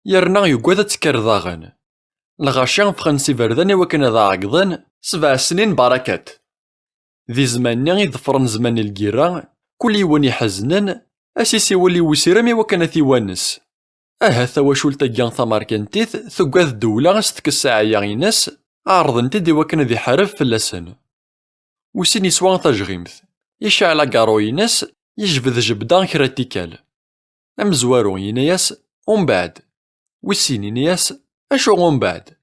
yerna yugad ad tekker daɣen. Lɣaci ffɣen s iberdan i wakken ad ɛeggḍen sebɛa snin barakat. Di zzman-nni i ḍefren zzman n lgirra, kul yiwen iḥeznen, ad s-isiwel i usirem i wakken ad t-iwanes. Ahat tawacult-agi tamerkantit tugad ddewla ad s-tekkes ssɛaya-ines, ɛerḍen-t-id i wakken ad iḥareb fell-asen. Wis sin yeswa tajɣimt, yecɛel agaṛṛu-ines, yejbed jebda kra n tikkal. Amezwaru yenna-yas, umbeɛd. Wis sin yenna-yas, acu umbeɛd?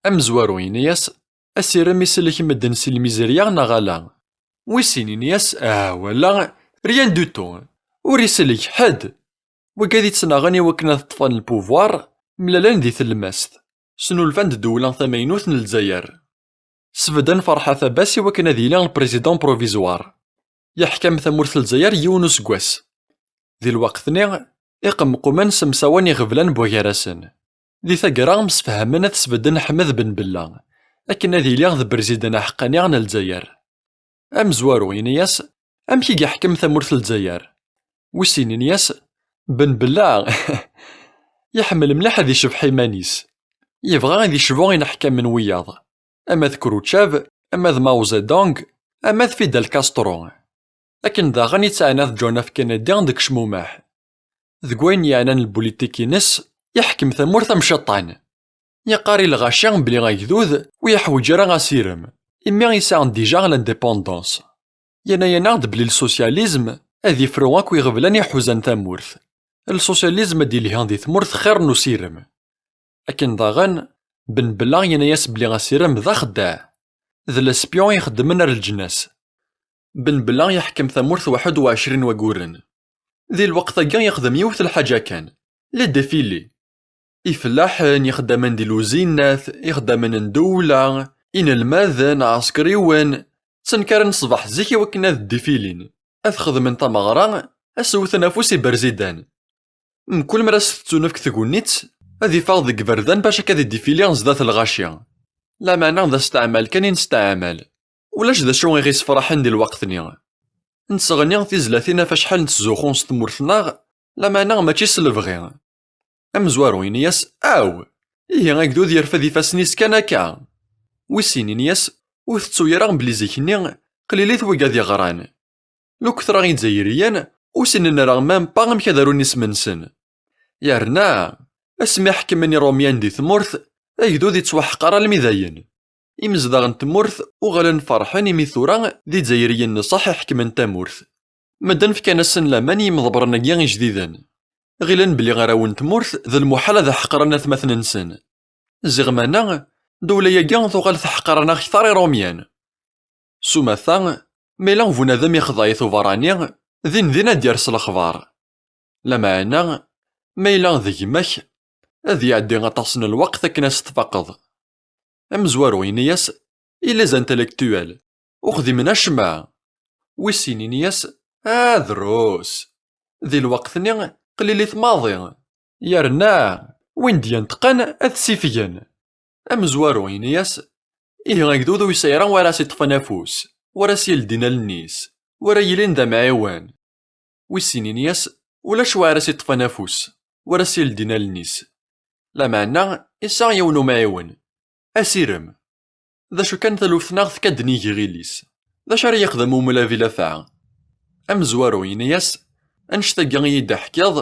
Amezwaru yenna-yas, asirem isellek medden si lmizerya neɣ ala? Wis sin yenna-yas, ah, wala, rien du tout. Ur isellek ḥedd. Wigad i ttnaɣen i wakken ad ṭṭfen lpuvwar, mlalen di tlemmast. Snulfan-d ddewla tamaynut n Lezzayer. Sbedden Ferḥat Abbas i wakken ad yili le président provisoire. Yeḥkem tamurt n Lezzayer yiwen useggas. Di lweqt-nni, iqemqumen ssemsawan iɣeblan bugar-asen. Di taggara, msefhamen ad sbedden Ḥmed Ben Bella, akken ad yili d berzidan aḥeqqani n Lezzayer. Amezwaru yenna-yas: "Amek i yeḥkem tamurt n Lezzayer?" Wis sin yenna-yas: "Ben Bella, iḥemmel mliḥ ad icebbeḥ iman-is. Yebɣa ad icbu ineḥkamen wiyaḍ, ama d Khrouchtchev, ama d Mao Zedong, ama d Fidel Castro." Akken daɣen i tt-yeɛna d John F. Kennedy deg cmumeḥ. Deg wayen yeɛnan lbulitik-ines, yeḥkem tamurt am ciṭṭan. Yeqqar i lɣaci belli agdud ur yeḥwiǧ ara asirem, imi yesɛa déjà l'indépendance. Yenna-yaneɣ-d belli lsusyalizm ad yefru akk iɣeblan iḥuzan tamurt. Lsusyalizm ad d-yelhi di tmurt xir n usirem. Akken daɣen, Ben Bella yenna-yas belli asirem d axeddaɛ, d l'espion ixeddmen ar leǧnas. Ben Bella yeḥkem tamurt waḥed u ɛecrin wagguren. Di lweqt-agi yexdem yiwet lḥaǧa kan, les défilés. Ifellaḥen, ixeddamen di luzinat, ixeddamen n ddewla, inelmaden, ɛeskriwen, ttenkaren ṣṣbeḥ zik i wakken ad ddifilin, ad xedmen tameɣra, ad s-wten afus i berzidan. Mkul mi ara s-tettunefk tgunnit, ad iffeɣ deg iberdan bac akka ad iddifili zdat lɣaci. Lameɛna d asteɛmal kan i nesteɛmal. Ulac d acu i ɣ-isefraḥen di lweqt-nni. Nettɣenni tizlatin ɣef acḥal nettzuxxu s tmurt-nneɣ, lameɛna mačči s lebɣi. Amezwaru yenna-yas: "Aw! Ihi agdud yerfed ifassen-is kan akka." Wis sin yenna-yas: "Ur tettu ara belli zik-nni qlilit wigad yeɣran. Luktra izzayriyen ur ssinen ara même pas amek ad arun isem-nsen. Yerna, asmi ḥekmen Irumyen di tmurt, agdud ittwaḥqer almi dayen. Imezdaɣ n tmurt uɣalen ferḥen imi tura d Izzayriyen n ṣṣeḥ i ḥekmen tamurt. Medden fkan-asen laman i yimḍebbren-agi ijdiden. Ɣilen belli arraw n tmurt d lmuḥal ad ḥeqren atmaten-nsen. Ziɣ meɛna, ddewla-agi tuɣal teḥqer-aneɣ kter Irumyen. S umata, ma yella bunadem ixḍa-yet uberrani, din din ad d-yers lexbar. Lameɛna, ma yella d gma-k, ad iɛeddi aṭas n lweqt akken ad s-tfaqeḍ." Amezwaru yenna-yas: "I les intellectuels, ur xdimen acemma." Wis sin yenna-yas: "Ah, drus! Di lweqt-nni, qlilit maḍi. Yerna, win d-yenṭqen, ad t-ssifgen." Amezwaru yenna-yas: "Ihi agdud ur yesɛi ara wara s-iṭṭfen afus, wara s-yeldin allen-is, wara yilin d amɛiwen." Wis sin yenna-yas: "Ulac wara s-iṭṭfen afus, wara s-yeldin allen-is. Lameɛna, isɛa yiwen umɛiwen. Asirem. D acu kan taluft-nneɣ tkad nnig iɣil-is. D acu ara yexdem umulavi lafaɛ?" Amezwaru yenna-yas: "Annect-agi i yi-d-teḥkiḍ,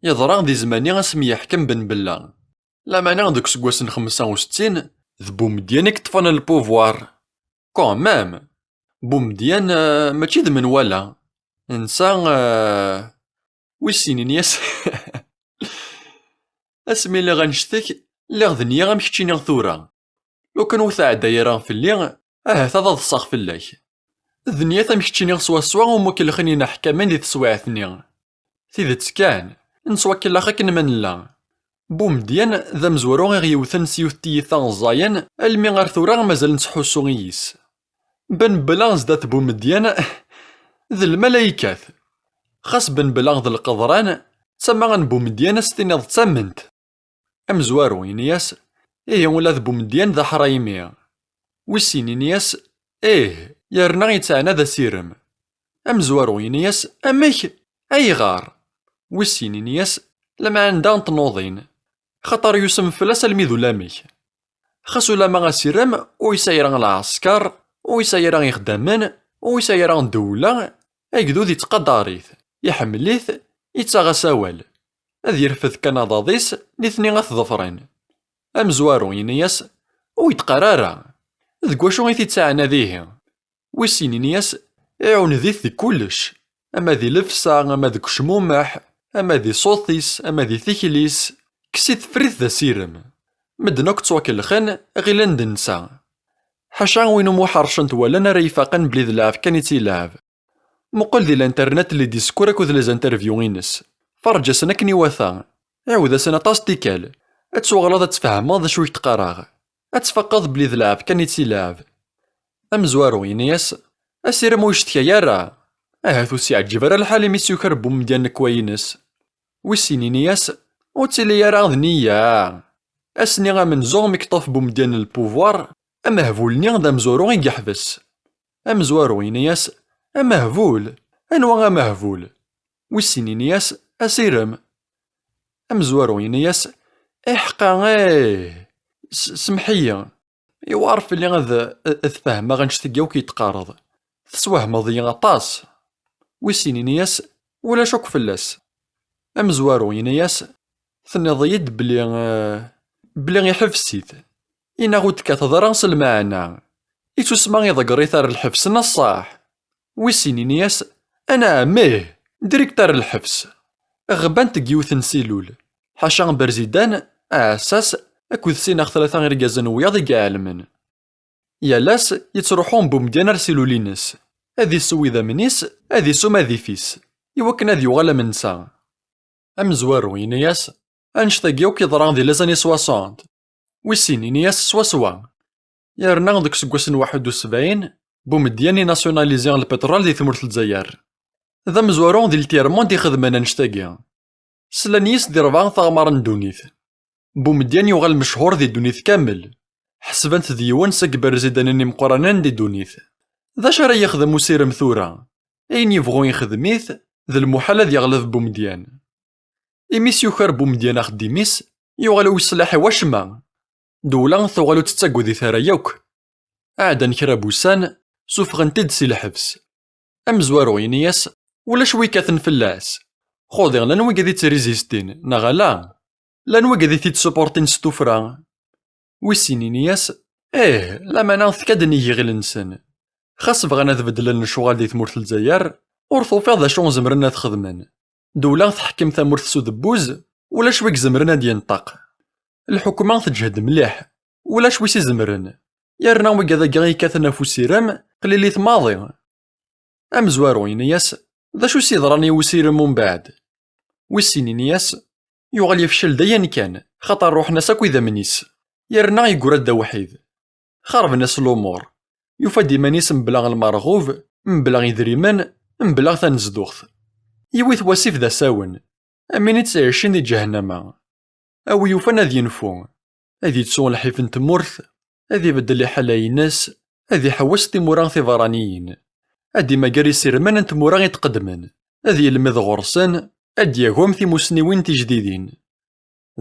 yeḍra di zzman-i asmi yeḥkem Ben Bella. Lameɛna deg useggas n xemsa u settin, d Bumedyen i yeṭṭfen le pouvoir. Quand même, Bumedyen, euh, mačči d menwala. Netta, euh," Wis sin yenna-yas: "Asmi lliɣ annect-ik, lliɣ d nniya am keččini tura. Lukan ur tɛedday ara fell-i, ahat ad ḍseɣ fell-ak. D nniya am keččini swaswa umi kelxen yineḥkamen di teswiɛt-nni. Tidet kan, nettwakellex akken ma nella. Bumedyen d amezwaru i ɣ-yewten s yiwet tiyita ẓẓayen, almi ar tura mazal nettḥussu i yis. Ben Bella zdat Bumedyen d lmalaykat. Xas Ben Bella d lqeḍran, d tama n Bumedyen ad s-tiniḍ d tamment." Amezwaru yenna-yas: "Ihi ula d Bumedyen d aḥraymi." Wis sin yenna-yas: "Ih, yerna yettɛanad asirem." Amezwaru yenna-yas: "Amek? Ayɣer?" Wis sin yenna-yas: "Lameɛna anda n tnuḍin, xaṭer yusem fell-as almi d ulamek. Xas ulama asirem ur yesɛi ara lɛesker, ur yesɛi ara ixeddamen, ur yesɛi ara ddewla, agdud yettqadar-it, iḥemmel-it, yettaɣ-as awal. Ad yerfed kan aḍad-is, nitni ad t-ḍefren." Amezwaru yenna-yas: "Ur yi-d-qqar ara, deg wacu i t-ittɛanad ihi?" Wis sin yenna-yas: "Iɛunned-it deg kullec, ama di llebsa, ama deg ucmumeḥ, ama di ṣṣut-is, ama di tikli-s, kkes-it ffer-it d asirem. Medden akk ttwakellxen, ɣilen d netta. Ḥaca win umi ḥercent wallen ara ifaqen belli d lɛeb kan i tt-ilɛeb. Muqel di l'internet les discours akked les interviews-ines. Ferreǧ-asen akken iwata. Ɛiwed-asen aṭas tikkal. Ad tuɣaleḍ ad tfehmeḍ d acu i k-d-qqareɣ. Ad tfaqeḍ belli d lɛeb kan i tt-ilɛeb." Amezwaru yenna-yas: "Asirem ur yecteka ara. Ahat ur s-yeɛǧib ara lḥal imi s-yuker Bumedyan lekwayi-ines." Wis sin yenna-yas: "Ur ttili ara d nniya." Ass-nni amenzu mi yeṭṭef Bumedyan le pouvoir, amehbul-nni d amezwaru i yeḥbes. Amezwaru yenna-yas: "Amehbul? Anwa amehbul?" Wis sin yenna-yas: "Asirem." Amezwaru yenna-yas: "Iḥqa, ih. S-, semḥ-iyi. Yewɛer fell-i ad, ad fehmeɣ annect-agi akk i d-teqqareḍ. Teswehmeḍ-iyi aṭas." Wis sin yenna-yas: "Ulac akk fell-as." Amezwaru yenna-yas: "Tenniḍ-iyi-d belli, eh, belli iḥbes-it. Inaɣ ur d-tekkateḍ ara s lmeɛna. Ittusma iḍegger-it ar lḥebs, neɣ ṣṣeḥ?" Wis sin yenna-yas: "Anɛam, ih, direct ar lḥebs." Ɣban deg yiwet n silul, ḥaca Berzidan, aɛessas, akked sin neɣ tlata irgazen wiyaḍ i iɛelmen. Yal ass yettruḥu Bumedyan ar silul-ines, ad isew idammen-is, ad isum adif-is, iwakken ad yuɣal am netta. Amezwaru yenna-yas: "Annect-agi akk yeḍra di les années soixante." Wis sin yenna-yas: "Swaswa. Yerna deg useggas n waḥed u sebɛin, Bumedyan inasyunalizi lpiṭrul di tmurt n Lezzayer." D amezwaru di le tiers-monde ixedmen annect-agi. Slan yis di rebɛa taɣmar n ddunit. Bumedyan yuɣal mechur di ddunit kamel. Ḥesben-t d yiwen seg iberzidanen imeqqranen di ddunit. D acu ara yexdem usirem tura? Ayen yebɣu yexdem-it, d lmuḥal ad yeɣleb Bumedyan. Imi s-yuker Bumedyan axeddim-is, yuɣal ur yeṣliḥ i wacemma. Ddewla tuɣal ur tettagad-it ara yakk. Ɛeddan kra n wussan, sufɣen-t-id si lḥebs. Amezwaru yenna-yas: "Ulac wi yekkaten fell-as. Xuḍi, llan wigad i ttrizistin, neɣ ala? Llan wigad i t-id-supportin s tuffra." Wis sin yenna-yas: "Ih, lameɛna tekka-d nnig yiɣil-nsen. Xas bɣan ad beddlen lecɣal di tmurt n Lezzayer, ur tufiḍ d acu zemren ad xedmen. Ddewla teḥkem tamurt s udebbuz, ulac wi izemren ad yenṭeq. Lḥukma teǧhed mliḥ, ulac wi s-izemren. Yerna wigad-agi yekkaten ɣef usirem, qlilit maḍi." Amezwaru yenna-yas: "D acu s-yeḍran i usirem umbeɛd?" Wis sin yenna-yas: "Yuɣal yefcel dayen kan, xaṭer ruḥen-as akk idammen-is. Yerna yeggra-d d awḥid. Xarben-as lumuṛ. Yufa-d iman-is mebla lmerɣub, mebla idrimen, mebla tanezduɣt. Yiwit wasif d asawen, am win i ttɛicin di ǧahennama. A wi yufan ad yenfu, ad yettu lḥif n tmurt, ad ibeddel liḥala-ines, ad iḥewwes timura tiberraniyin, ad imager isirmen n tmura i d-qeddmen, ad yelmed ɣur-sen, ad d-yagum timusniwin tijdidin.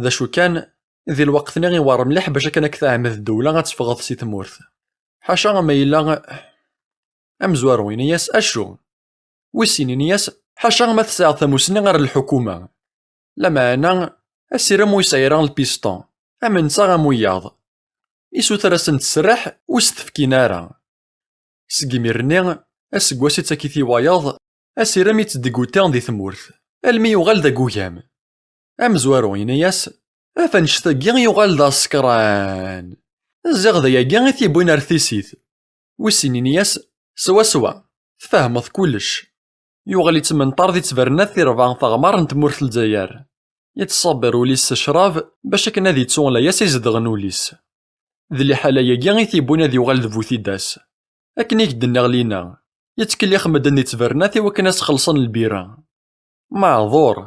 D acu kan, di lweqt-nni iwɛer mliḥ bac akken ad k-tɛemmed ddewla ad teffɣeḍ si tmurt. Ḥaca ma yella." Amezwaru yenna-yas: "Acu?" Wis sin yenna-yas: "Ḥaca ma tesɛiḍ tamusni ar lḥukuma. Lameɛna, asirem ur yesɛi ara lpisṭun, am netta am wiyaḍ. Isuter-asen ttesriḥ, ur s-t-fkin ara. Seg imir-nni, aseggas ittak-it i wayeḍ, asirem yettdegguti di tmurt, almi yuɣal d agugam." Amezwaru yenna-yas: "Af annect-agi yuɣal d asekran. Ziɣ d ayagi i t-yewwin ar tissit." Wis sin yenna-yas: "Swaswa, tfehmeḍ kullec." Yuɣal yettmenṭar di ttbernat di rebɛa taɣmar n tmurt n Lezzayer. Yettṣabir ul-is s ccrab bac akken ad yettu layas izedɣen ul-is. D liḥala-agi i t-yewwin ad yuɣal d bu tidas. Akken i k-d-nniɣ lina, yettkellix medden di ttbernat i wakken ad s-xellṣen lbira. Maɛḍur,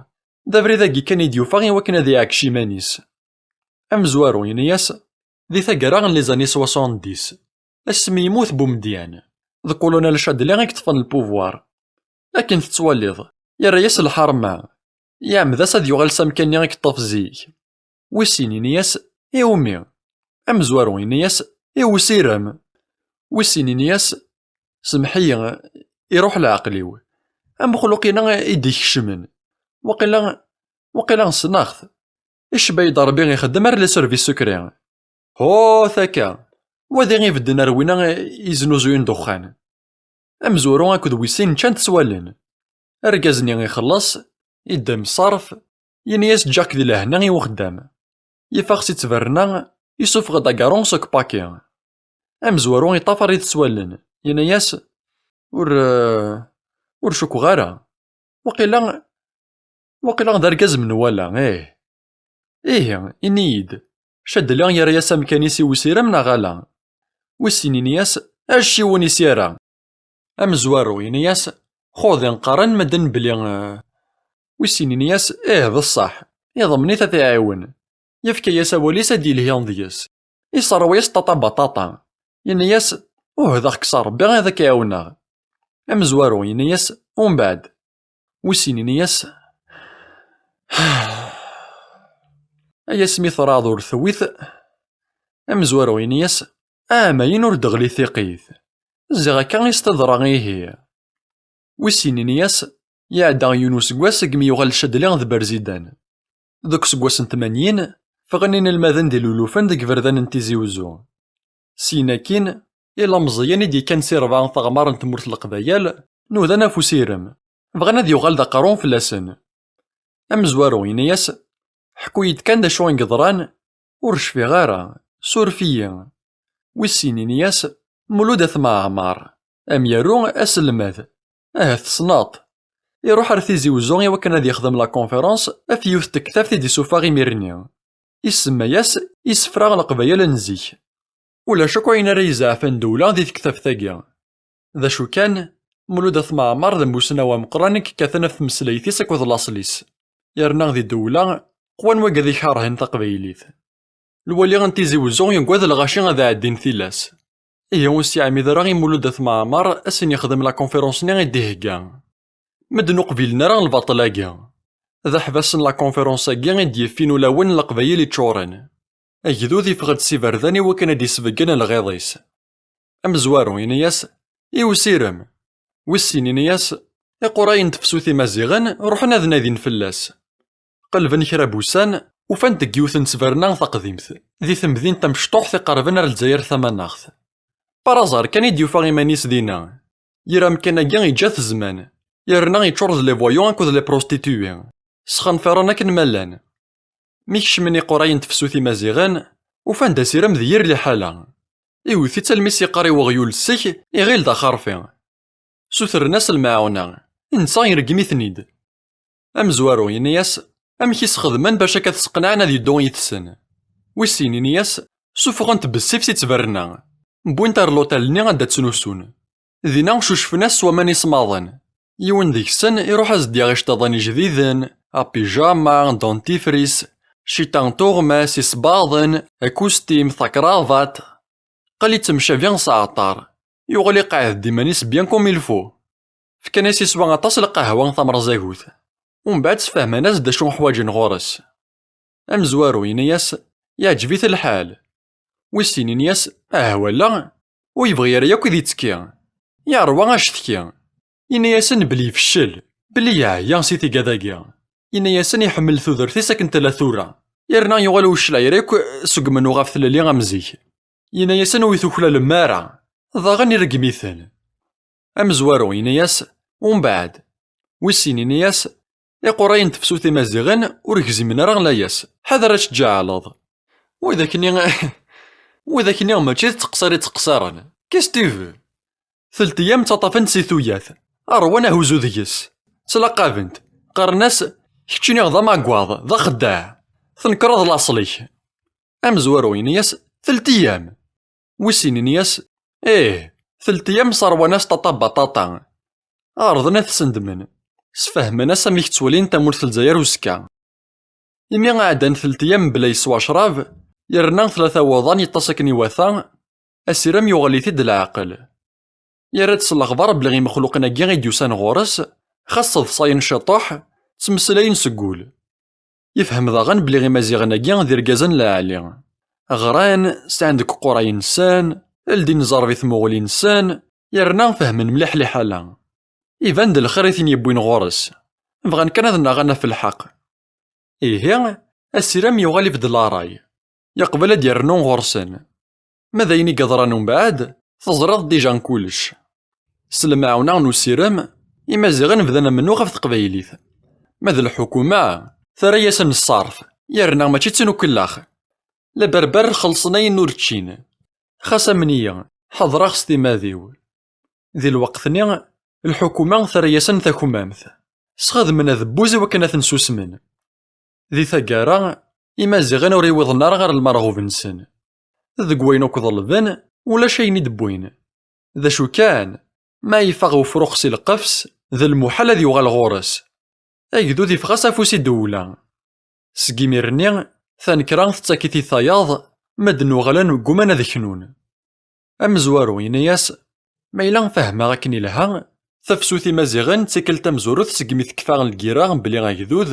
d abrid-agi kan i d-yufa i wakken ad iɛeggec iman-is. Amezwaru yenna-yas: "Di taggara n les années soixante-dix, asmi yemmut Bumedyan, d Colonel Chadli i yeṭṭfen le pouvoir. Akken tettwaliḍ, yerra-yas lḥerma. Yeɛmed-as ad yuɣal s amkan-nni i yeṭṭef zik." Wis sin yenna-yas: "Iwumi?" Amezwaru yenna-yas: "I usirem." Wis sin yenna-yas: "Semḥ-iyi, iruḥ leɛqel-iw. Amexluq-ina i d-ikecmen. Waqila, waqila ssneɣ-t. Icba-yi-d Ṛebbi ixeddem ar les services secrets. Hu, taka, wadi ibedden ar wina iznuzuyen ddexxan." Amezwaru akked wis sin ččan-d swalen. Argaz-nni ixelleṣ, iddem ṣṣerf, yenna-yas: "Ǧǧiɣ-k di lehna i uxeddam." Yeffeɣ si ttberna, yessufeɣ-d agaṛu seg paki. Amezwaru iṭṭafar-it s wallen, yenna-yas: "Ur, ur cukkeɣ ara. Waqila, waqila d argaz menwala, ih. Ihi, ini-yi-d, Cadli yerra-yas amkan-is i usirem neɣ ala?" Wis sin ini-yas: Acciwen i s-yerra. Amezwaru yenna-yas: "Xudi qqaren medden belli, eh." Wis sin yenna-yas: "Ih, d ṣṣeḥ, iḍmen-it ad t-iɛiwen. Yefka-yas awal-is ad d-yelhi deg-s. Iṣerwa-yas ṭaṭa baṭaṭa. Yenna-yas: 'Uhdeɣ-k s Ṛebbi ad k-ɛiwneɣ.'" Amezwaru yenna-yas: "Umbeɛd?" Wis sin yenna-yas: "Ay asmi tṛaḍ ur tewwit." Amezwaru yenna-yas: "Ɛamayen ur d-ɣli tiqit. Ziɣ akka i s-teḍra ihi." Wis sin yenna-yas: "Iɛedda yiwen useggas segmi yuɣal Cadli d Berzidan. Deg useggas n tmanyin, ffɣen inelmaden d ilulufen deg iberdan n Tizi Uzzu. Syin akkin, ilemẓiyen i d-yekkan si rebɛa teɣmar n tmurt n Leqbayel, nudan ɣef usirem, bɣan ad yuɣal d aqerru fell-asen." Amezwaru yenna-yas: "Ḥku-yi-d kan d acu i yeḍran, ur cfiɣ ara, suref-iyi." Wis sin yenna-yas: "Mulud At Mɛemmer, amyaru, aselmad, ahat tessneḍ-t. Iruḥ ar Tizi Uzzu i wakken ad yexdem la conférence ɣef yiwet n tektabt i d-isuffeɣ imir-nni. Isemma-yas Isefra n Leqbayel n zik. Ulac akk ayen ara izeɛfen ddewla di tektabt-agi. D acu kan, Mulud At Mɛemmer d amusnaw ameqqran i yekkaten ɣef tmeslayt-is akked laṣel-is. Yerna di ddewla, qwan wagad ikerhen taqbaylit. Lwali n Tizi Uzzu yugad lɣaci ad ɛeddin tilas. Ihi ur s-yeɛmid ara i Mulud At Mɛemmer ad sen-yexdem la conférence-nni i d-ihegga. Medden ur qbilen ara lbaṭel-agi. D aḥbas n la conférence-agi i d-yeffin ulawen n Leqbayel iččuren. Agdud yeffeɣ-d s iberdan i wakken ad d-isbeggen lɣiḍ-is." Amezwaru yenna-yas: "I usirem?" Wis sin yenna-yas: "Iqurayen n tefsut imaziɣen ruḥen ad nadin fell-as. Qelben kra n wussan, ufan-t deg yiwet n ttberna taqdimt, di temdint tamecṭuḥt iqerben ar Lezzayer tamaneɣt. Par hasard kan i d-yufa iman-is dinna. Yir amkan-agi yeǧǧa-t zzman, yerna yeččur d les voyous akked les prostituées. Sxenfiren akken ma llan. Mi kecmen iqurayen n tefsut imaziɣen, ufan-d asirem d yir liḥala. Iwet-itt almi s-yeqqar i weɣyul ssek, iɣil d axerfi. Sutren-as lemɛawna, netta ireggem-iten-id. Amezwaru yenna-yas: "Amek i s-xedmen bac akka t-sqenɛen ad yeddu yid-sen?" Wis sin yenna-yas: "Suffɣen-t bessif si ttberna, wwin-t ar luṭal-nni anda ttnusun. Dinna cucfen-as s waman isemmaḍen. Yiwen deg-sen iruḥ ad s-d-yaɣ iceṭṭiḍen ijdiden, apijama, dentifrice, cita n tuɣmas, isebbaḍen, akustim, takravat. Qqel ittemcabi s aɛeṭṭar. Yuɣal iqeɛɛed-d iman-is bien comme il faut. Fkan-as iswa aṭas lqahwa tamreẓagut. Umbeɛd sfehmen-as-d acu ḥwaǧen ɣur-s." Amezwaru yenna-yas: "Yeɛǧeb-it lḥal." Wis sin yenna-yas: "Ah, wala, ur yebɣi ara yakk ad yettekki. Yeṛwa acetki." Yenna-yasen belli yefcel, belli yeɛya si tigad-agi. Yenna-yasen iḥemmel tudert-is akken tella tura. Yerna yuɣal ur yecliɛ ara yakk seg umennuɣ ɣef tlelli am zik. Yenna-yasen ur yi-tuklalem ara. Daɣen ireggem-iten. Amezwaru yenna-yas: "Umbeɛd?" Wis sin yenna-yas: "Iqurayen n tefsut imaziɣen ur gzimen ara layas. Ḥader ad tǧeɛleḍ. Widak-nni, widak-nni mačči d ttqeṣṣir i ttqeṣṣiren. Qu'est-ce que tu veux?" Teltiyam ttaṭṭafen-t si tuyat, ṛwan ahuzu deg-s, ttlaqaben-t, qqaren-as: "Keččini d amagwaḍ, d axeddaɛ, tnekreḍ laṣel-ik." Amezwaru yenna-yas: "Teltiyam?" Wis sin yenna-yas: "Ih, teltiyam." Ṣerwan-as ṭaṭa baṭaṭa. Ɛerḍen ad t-sendmen. Sfehmen-as amek ttwalin tamurt n Lezzayer uzekka. Imi ɛeddan teltiyam mebla yeswa ccrab, yerna tlata wuḍan yeṭṭes akken iwata, asirem yuɣal-it-id leɛqel. Yerra-d s lexbar belli imexluqen-agi i d-yusan ɣur-s, xas ḍsayen ciṭuḥ, ttmeslayen seg wul. Yefhem daɣen belli Imaziɣen-agi d irgazen lɛali. Ɣran, sɛan deg uquray-nsen, ldin ẓẓerb i tmuɣli-nsen, yerna fehmen mliḥ liḥala. Iban d lxir i ten-yewwin ɣur-s. Bɣan kan ad nnaɣen ɣef lḥeqq. Ihi, asirem yuɣal ibeddel ṛṛay. Yeqbel ad d-yernu ɣur-sen. Ma d ayen i yeḍran umbeɛd, teẓriḍ dija kullec. S lemɛawna n usirem, Imaziɣen bdan amennuɣ ɣef teqbaylit. Ma d lḥukuma, terra-yasen ṣṣerf, yerna mačči d tin ukellax. Laberber xellṣen ayen ur ččin. Xas amniyya, ḥeḍreɣ s timad-iw. Di lweqt-nni, lḥukuma terra-yasen takmamt. Sxedmen adebbuz i wakken ad ten-susmen. Di taggara, Imaziɣen ur iwiḍen ara ɣer lmerɣub-nsen. Deg wayen akk ḍelben, ulac ayen i d-wwin. D acu kan, ma yeffeɣ ufrux si lqefs, d lmuḥal ad yuɣal ɣur-s. Agdud iffeɣ-as afus i ddewla. Seg imir-nni, tanekra tettak-it i tayeḍ, medden uɣalen gguman ad knun. Amezwaru yenna-yas: "Ma yella fehmeɣ akken ilha, tafsut imaziɣen d tikkelt tamezwarut segmi tekfa lgira belli agdud,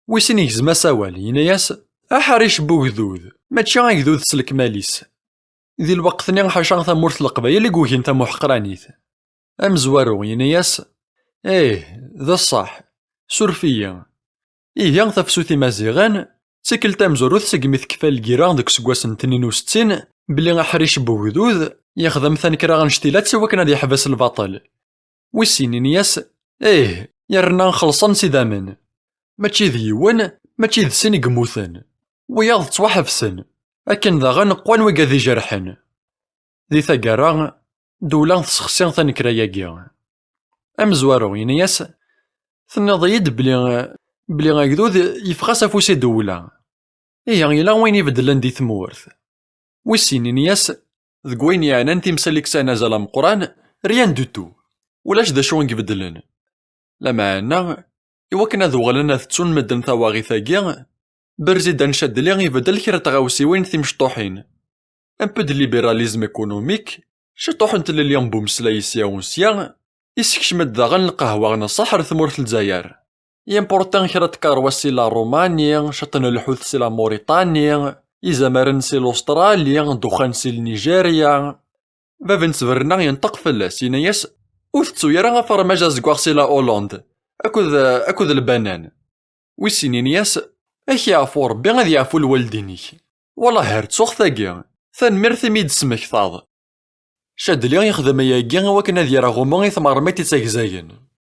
wi sin igzem-as awal, yenna-yas: 'Aḥric n ugdud, mačči agdud s lekmal-is.'" Di lweqt-nni, ḥaca tamurt n Leqbayel i yugin tamuḥeqranit. Amezwaru yenna-yas: "Ih, d ṣṣeḥ, suref-iyi. Ihi tafsut imaziɣen, d tikkelt tamezwarut segmi tekfa lgira deg useggas n tnin u settin, belli aḥric n ugdud yexdem tanekra annect-ilat i wakken ad yeḥbes lbaṭel." Wis sin yenna-yas: "Ih, yerna xellṣen s idammen. Mačči d yiwen, mačči d sin i yemmuten. Wiyaḍ ttwaḥebsen, akken daɣen qwan wigad ijerḥen." Di taggara, ddewla tessexsi tanekra-agi. Amezwaru yenna-yas: "Tenniḍ-iyi-d bli, bli agdud yeffeɣ-as afus i ddewla. Ihi yella wayen ibeddlen di tmurt?" Wis sin yenna-yas: "Deg wayen yeɛnan timsal i yesɛan azal ameqqran, rien du tout. Ulac d acu i ibeddlen. Lameɛna, i wakken ad uɣalen ad ttun medden tawaɣit-agi, Berzidan Cadli ibeddel kra n tɣawsiwin timecṭuḥin. Un peu de libéralisme économique, ciṭuḥ n tlelli n bumeslay sya u sya, isekcem-d daɣen lqahwa n ṣṣeḥ ar tmurt n Lezzayer. Yimportan kra n tkarwas si la Roumanie, ciṭ n lḥut si la Mauritanie, izamaren si l'Australie, ddexxan si Nigeria." Bab n tberna yenṭeq fell-as, yenna-yas: "Ur tettu ara afermaj azeggaɣ si la Hollande akked, akked lbanan." Wis sin yenna-yas: "Ak yeɛfu Rebbi, ad yeɛfu lwaldin-ik. Wellah ar ttuɣ tagi. Tanemmirt imi i d-tesmektaḍ." Cadli yexdem ayagi i wakken ad yerr aɣummu i tmermit ittagzayen.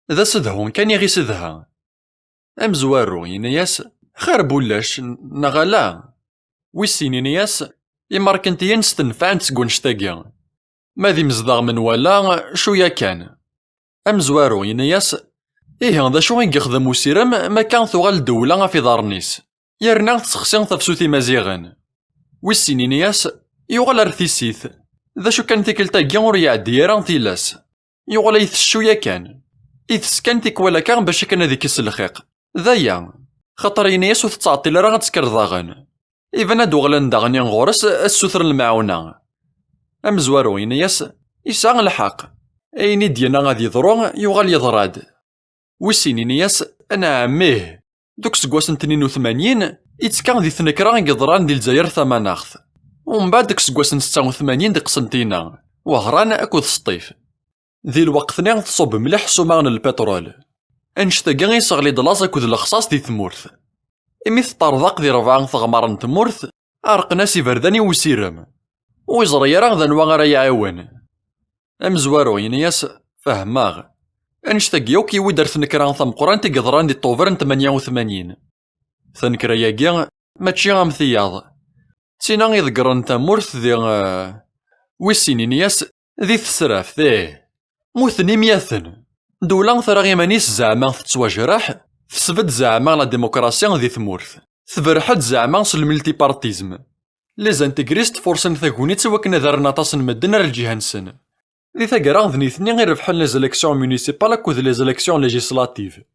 D asedhu kan i ɣ-isedha. Amezwaru yenna-yas: "Xir n ulac, neɣ ala?" Wis sin yenna-yas: "Imerkantiyen stenfɛen seg wannect-agi. Ma d imezdaɣ menwala, cuya kan." Amezwaru yenna-yas: "Ihi d acu i yexdem usirem, ma kan tuɣal ddewla ɣef iḍarren-is, yerna tessexsi tafsut imaziɣen?" Wis sin yenna-yas: "Yuɣal ar tissit. D acu kan, tikkelt-agi ur iɛeddi ara tilas. Yuɣal itess cuya kan. Itess kan tikwal akka bac akken ad ikkes lxiq. D aya. Xaṭer yenna-yas ur tettɛeṭṭil ara ad tekker daɣen. Iban ad d-uɣalen daɣen ɣur-s ad ssutren lemɛawna." Amezwaru yenna-yas: "Yesɛa lḥeqq. Ayen i d-yenna ad yeḍru, yuɣal yeḍra-d." Wis sin yenna-yas: "Anɛam, ih. Deg useggas n tnin u tmanyin, ittekka di tnekra i yeḍran di Lezzayer tamanaɣt. Umbeɛd deg useggas n setta u tmanyin di Qsentina, Wehran akked Sṭif. Di lweqt-nni tṣubb mliḥ ssuma n lpiṭrul. Annect-agi yesseɣli-d laẓ akked lexṣaṣ di tmurt. Imi teṭṭerḍeq di rebɛa teɣmar n tmurt, ɛerqen-as iberdan i usirem. Ur yeẓri ara d anwa ara iɛiwen." Amezwaru yenna-yas: "Fehmeɣ. Annect-agi akk yewwi-d ar tnekra tameqqrant i yeḍran di Tuber n tmanya u tmanyin. Tanekra-agi mačči am tiyaḍ. D tina iḍeggren tamurt di, eh, wis sin yenna-yas, di tesraft, ih. Muten imyaten. Ddewla terra iman-is zeɛma tettwajreḥ, tesbedd zeɛma la démocratie di tmurt. Tberreḥ-d zeɛma s lmultipartisme. Les intégristes fursen tagnit i wakken ad rren aṭas n medden ar lǧiha-nsen. Di taggara, d nitni i rebḥen les élections municipales akked les élections législatives."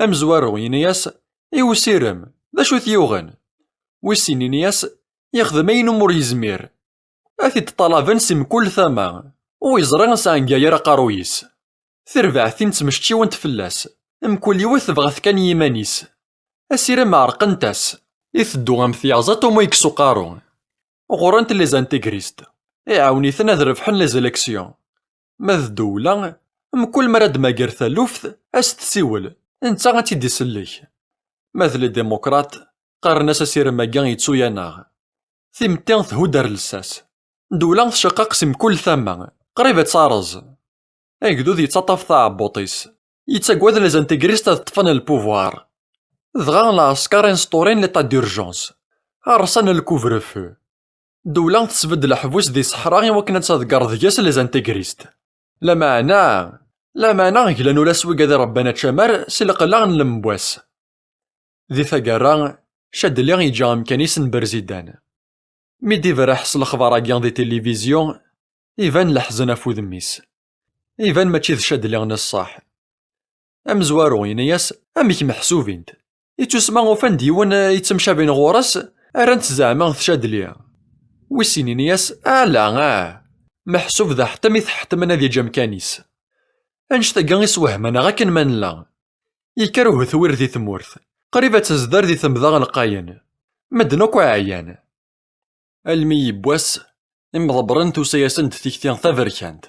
Amezwaru yenna-yas: "I usirem, d acu t-yuɣen?" Wis sin yenna-yas: "Yexdem ayen umi ur yezmir. Ad t-id-ṭalaben si mkul tama. Ur yeẓri sɛengayer aqerruy-is. Tirbaɛtin ttmecčiwent fell-as. Mkul yiwet tebɣa-t kan i yiman-is. Asirem ɛerqent-as. Iteddu am tyaẓiḍt umi yekkes uqerru. Ɣurent les intégristes. Iɛawen-iten ad rebḥen les élections. Ma d ddewla, mkul mi ara d-mager taluft, ad s-tessiwel, netta ad tt-id-isellek. Ma d les démocrates, qqaren-as asirem-agi yettu-yaneɣ. Timetti thudd ar lsas. Ddewla tceqqeq si mkul tama, qrib ad terreẓ. Agdud yettaṭṭaf taɛebbuṭ-is. Yettagad les intégristes ad ṭṭfen le pouvoir. Dɣa lɛesker insṭurin l'état d'urgence. Rsan le couvre-feu. Ddewla tesbedd leḥbus di ṣṣeḥra i wakken ad tḍegger deg-s les intégristes. Lameɛna, lameɛna glan ula s wigad irebban ačamar si leqlaɣ n lemwas. Di taggara, Cadli yeǧǧa amkan-is n Berzidan. Mi d-iberreḥ s lexbar-agi di tilivizyu, Iban leḥzen ɣef wudem-is. Iban mačči d Cadli n ṣṣeḥ. Amezwaru yenna-yas: "Amek meḥsubint? Ittusma ufan-d yiwen, eh, yettemcabin ɣur-s, rran-t zeɛma d Cadli." Wis sin yenna-yas: "Ala, ah, meḥsub d aḥettem i t-ḥettmen ad yeǧǧ amkan-is. Annect-agi iswehhmen-aɣ akken ma nella." Yekker uhetwir di tmurt, qrib ad tezder di temda lqayen. Medden akk ɛyan. Almi yiwwas, imḍebbren tusa-yasen-d tikti taberkant.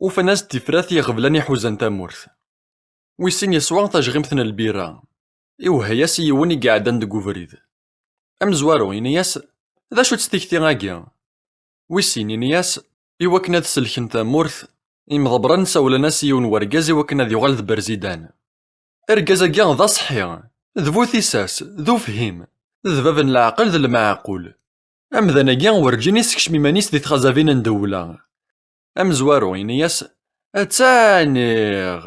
Ufan-as-d tifrat iɣeblan iḥuzan tamurt. Wis sin yeswa tajɣimt n lbira. Iwehha-yas i yiwen i iɛeddan deg ubrid. Amezwaru yenna-yas: "D acu-tt tikti-agi?" Wis sin yenna-yas: "Iwakken ad selken tamurt, imḍebbren sawlen-as i yiwen wergaz iwakken ad yuɣal d berzidan. Argaz-agi d aṣeḥḥi, d bu tissas, d ufhim, d bab n leɛqel d lmeɛqul. Amdan-agi werǧin isekcem iman-is di txazabin n ddewla." Amezwaru yenna-yas: "Ttaniɣ!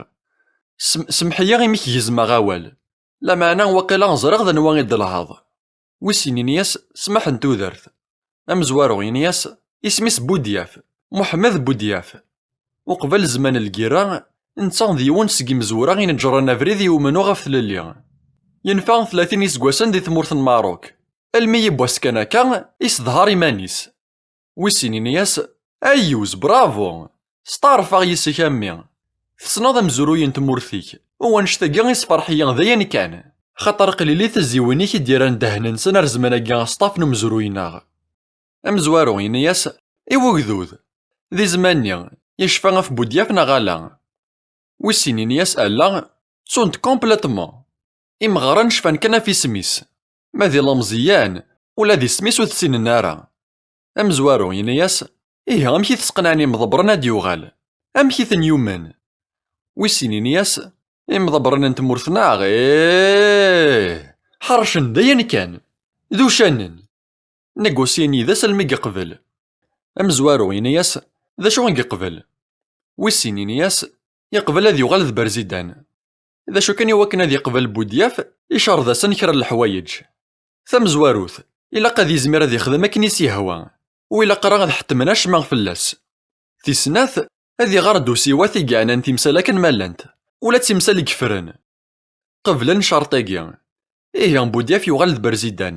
Sem-, semḥ-iyi imi k-gezmeɣ awal. Lameɛna waqila ẓriɣ d anwa i d-telhaḍ." Wis sin yenna-yas: "Smaḥ n tudert." Amezwaru yenna-yas: "Isem-is Budyaf, Muḥemmed Budyaf. Uqbel zzman n lgirra, netta d yiwen seg imezwura i neǧren abrid i umennuɣ ɣef tlelli. Yenfa tlatin iseggasen di tmurt n Maṛuk. Almi yiwwas kan akka, isdehr iman-is." Wis sin yenna-yas: "Ayyuz, bravo! Steɛṛfeɣ yis-k a mmi. Tessneḍ amezruy n tmurt-ik, u annect-agi isferḥ-iyi d ayen kan, xaṭer qlilit tezziwin-ik i d-yerran ddehn-nsen ar zzman-agi aṣṭaf n umezruy-nneɣ." Amezwaru yenna-yas: "I wegdud, di zzman-nni, yecfa ɣef Budyaf neɣ ala?" Wis sin yenna-yas: "Ala, ttunt complètement. Imeɣran cfan kan ɣef isem-is. Ma d ilemẓiyen, ula d isem-is ur t-ssinen ara." Amezwaru yenna-yas: "Ihi amek i t-sqenɛen imḍebbren ad d-yuɣal? Amek i ten-yumen?" Wis sin yenna-yas: "Imḍebbren n tmurt-nneɣ, ih, ḥercen d ayen kan. D ucanen. Nagusyin yid-s almi yeqbel." Amezwaru yenna-yas: "D acu i yeqbel?" Wis sin yenna-yas: "Yeqbel ad yuɣal d berzidan. D acu kan, iwakken ad yeqbel Budyaf, icerred-asen kra n leḥwayeǧ. Tamezwarut, ilaq ad yizmir ad yexdem akken i s-yehwa, u ilaq ara ad ḥettmen acemma fell-as. Tis snat, ad iɣer-d usiwat i yeɛnan timsal akken ma llant, ula d timsal i yeffren." Qeblen ccerṭ-agi. Ihi, Budyaf yuɣal d berzidan.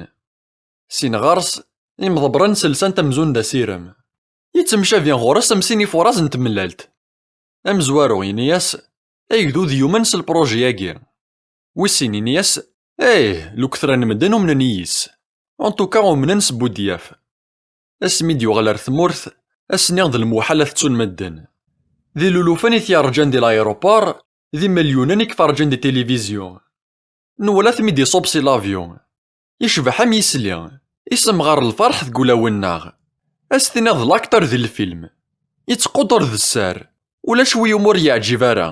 Sin ɣer-s, imḍebbren selsan-t amzun d asirem. Yettemcabi ɣur-s am sin ifuṛaẓ n temlalt. Amezwaru yenna-yas: "Agdud yumen s lpṛuji-agi." Wis sin yenna-yas: "Ih, lketṛa n medden umnen yis. En tout cas, umnen s Budyaf." Asmi d-yuɣal ar tmurt, ass-nni d lmuḥal ad t-ttun medden. D ilulufen i t-yerǧan di l'aéroport, d imelyunen i iferrǧen di tilivizyu. Nwala-t mi d-iṣubb si l'avion. Yecbeḥ am yisli, isemɣer lferḥ deg ulawen-nneɣ. Ad s-tiniḍ d l'acteur di lfilm. Yettqudur d sser, ulac wi umi ur yeɛǧib ara.